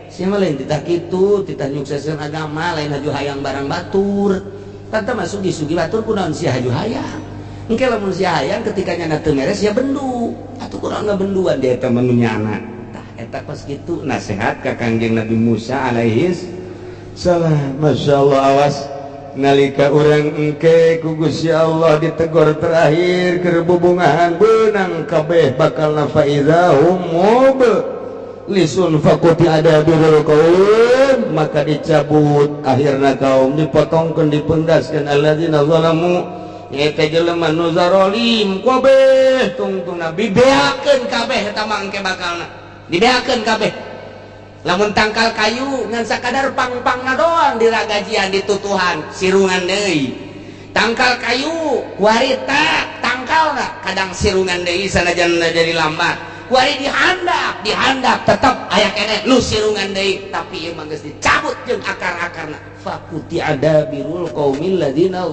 sia mah lain titah kitu titah nyukseskeun agama lain haju hayang barang batur tah masuk sugih batur kunaon sia haju hayang engke lamun sia hayang ketika nyana teu meres sia bendu atuh kurang ngabenduan dia eta mah nu nyana. Tah eta kos kitu nasihat ka Kangjeng Nabi Musa alaihis salam. Masya Allah, awas nalika urang engke ku Gusti Allah ditegor terakhir keur bubungahan beunang kabeh bakal faidahum mublisun faquti adabirul qaum, maka dicabut akhirna kaum dipotongkeun dipendaskeun alladzina zalamu eta jelema nu zarolim kabeh tungtungna dibeakeun kabeh eta mah engke bakalna dibeakeun kabeh. Lamun tangkal kayu ngan sakadar pang-pangna doang diragajian ditutuhan sirungan deui. Tangkal kayu kuari tak tangkalna kadang sirungan deui sanajan jadi lambat. Kuari dihandak, dihandak tetep aya keneh nu sirungan deui tapi ieu mah geus dicabut jeung akar-akarna. Faquti adabirul qaumil ladzina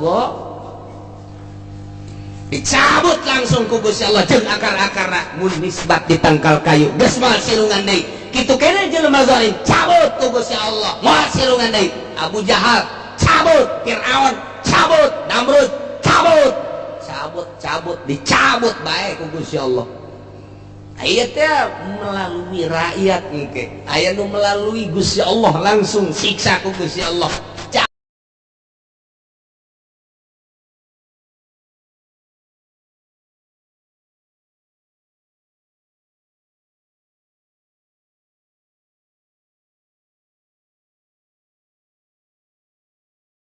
dicabut langsung ku Gusti Allah jeung akar-akarna mun nisbat di tangkal kayu geus moal sirungan deui. Kitu keneh jelema zalim cabut ku Gusti Allah moal sirungan deui. Abu Jahal cabut, Fir'aun cabut, Namrud cabut, cabut cabut dicabut bae ku Gusti Allah. Aya teh melalui rakyat engke aya nu melalui Gusti Allah langsung siksa ku Gusti Allah.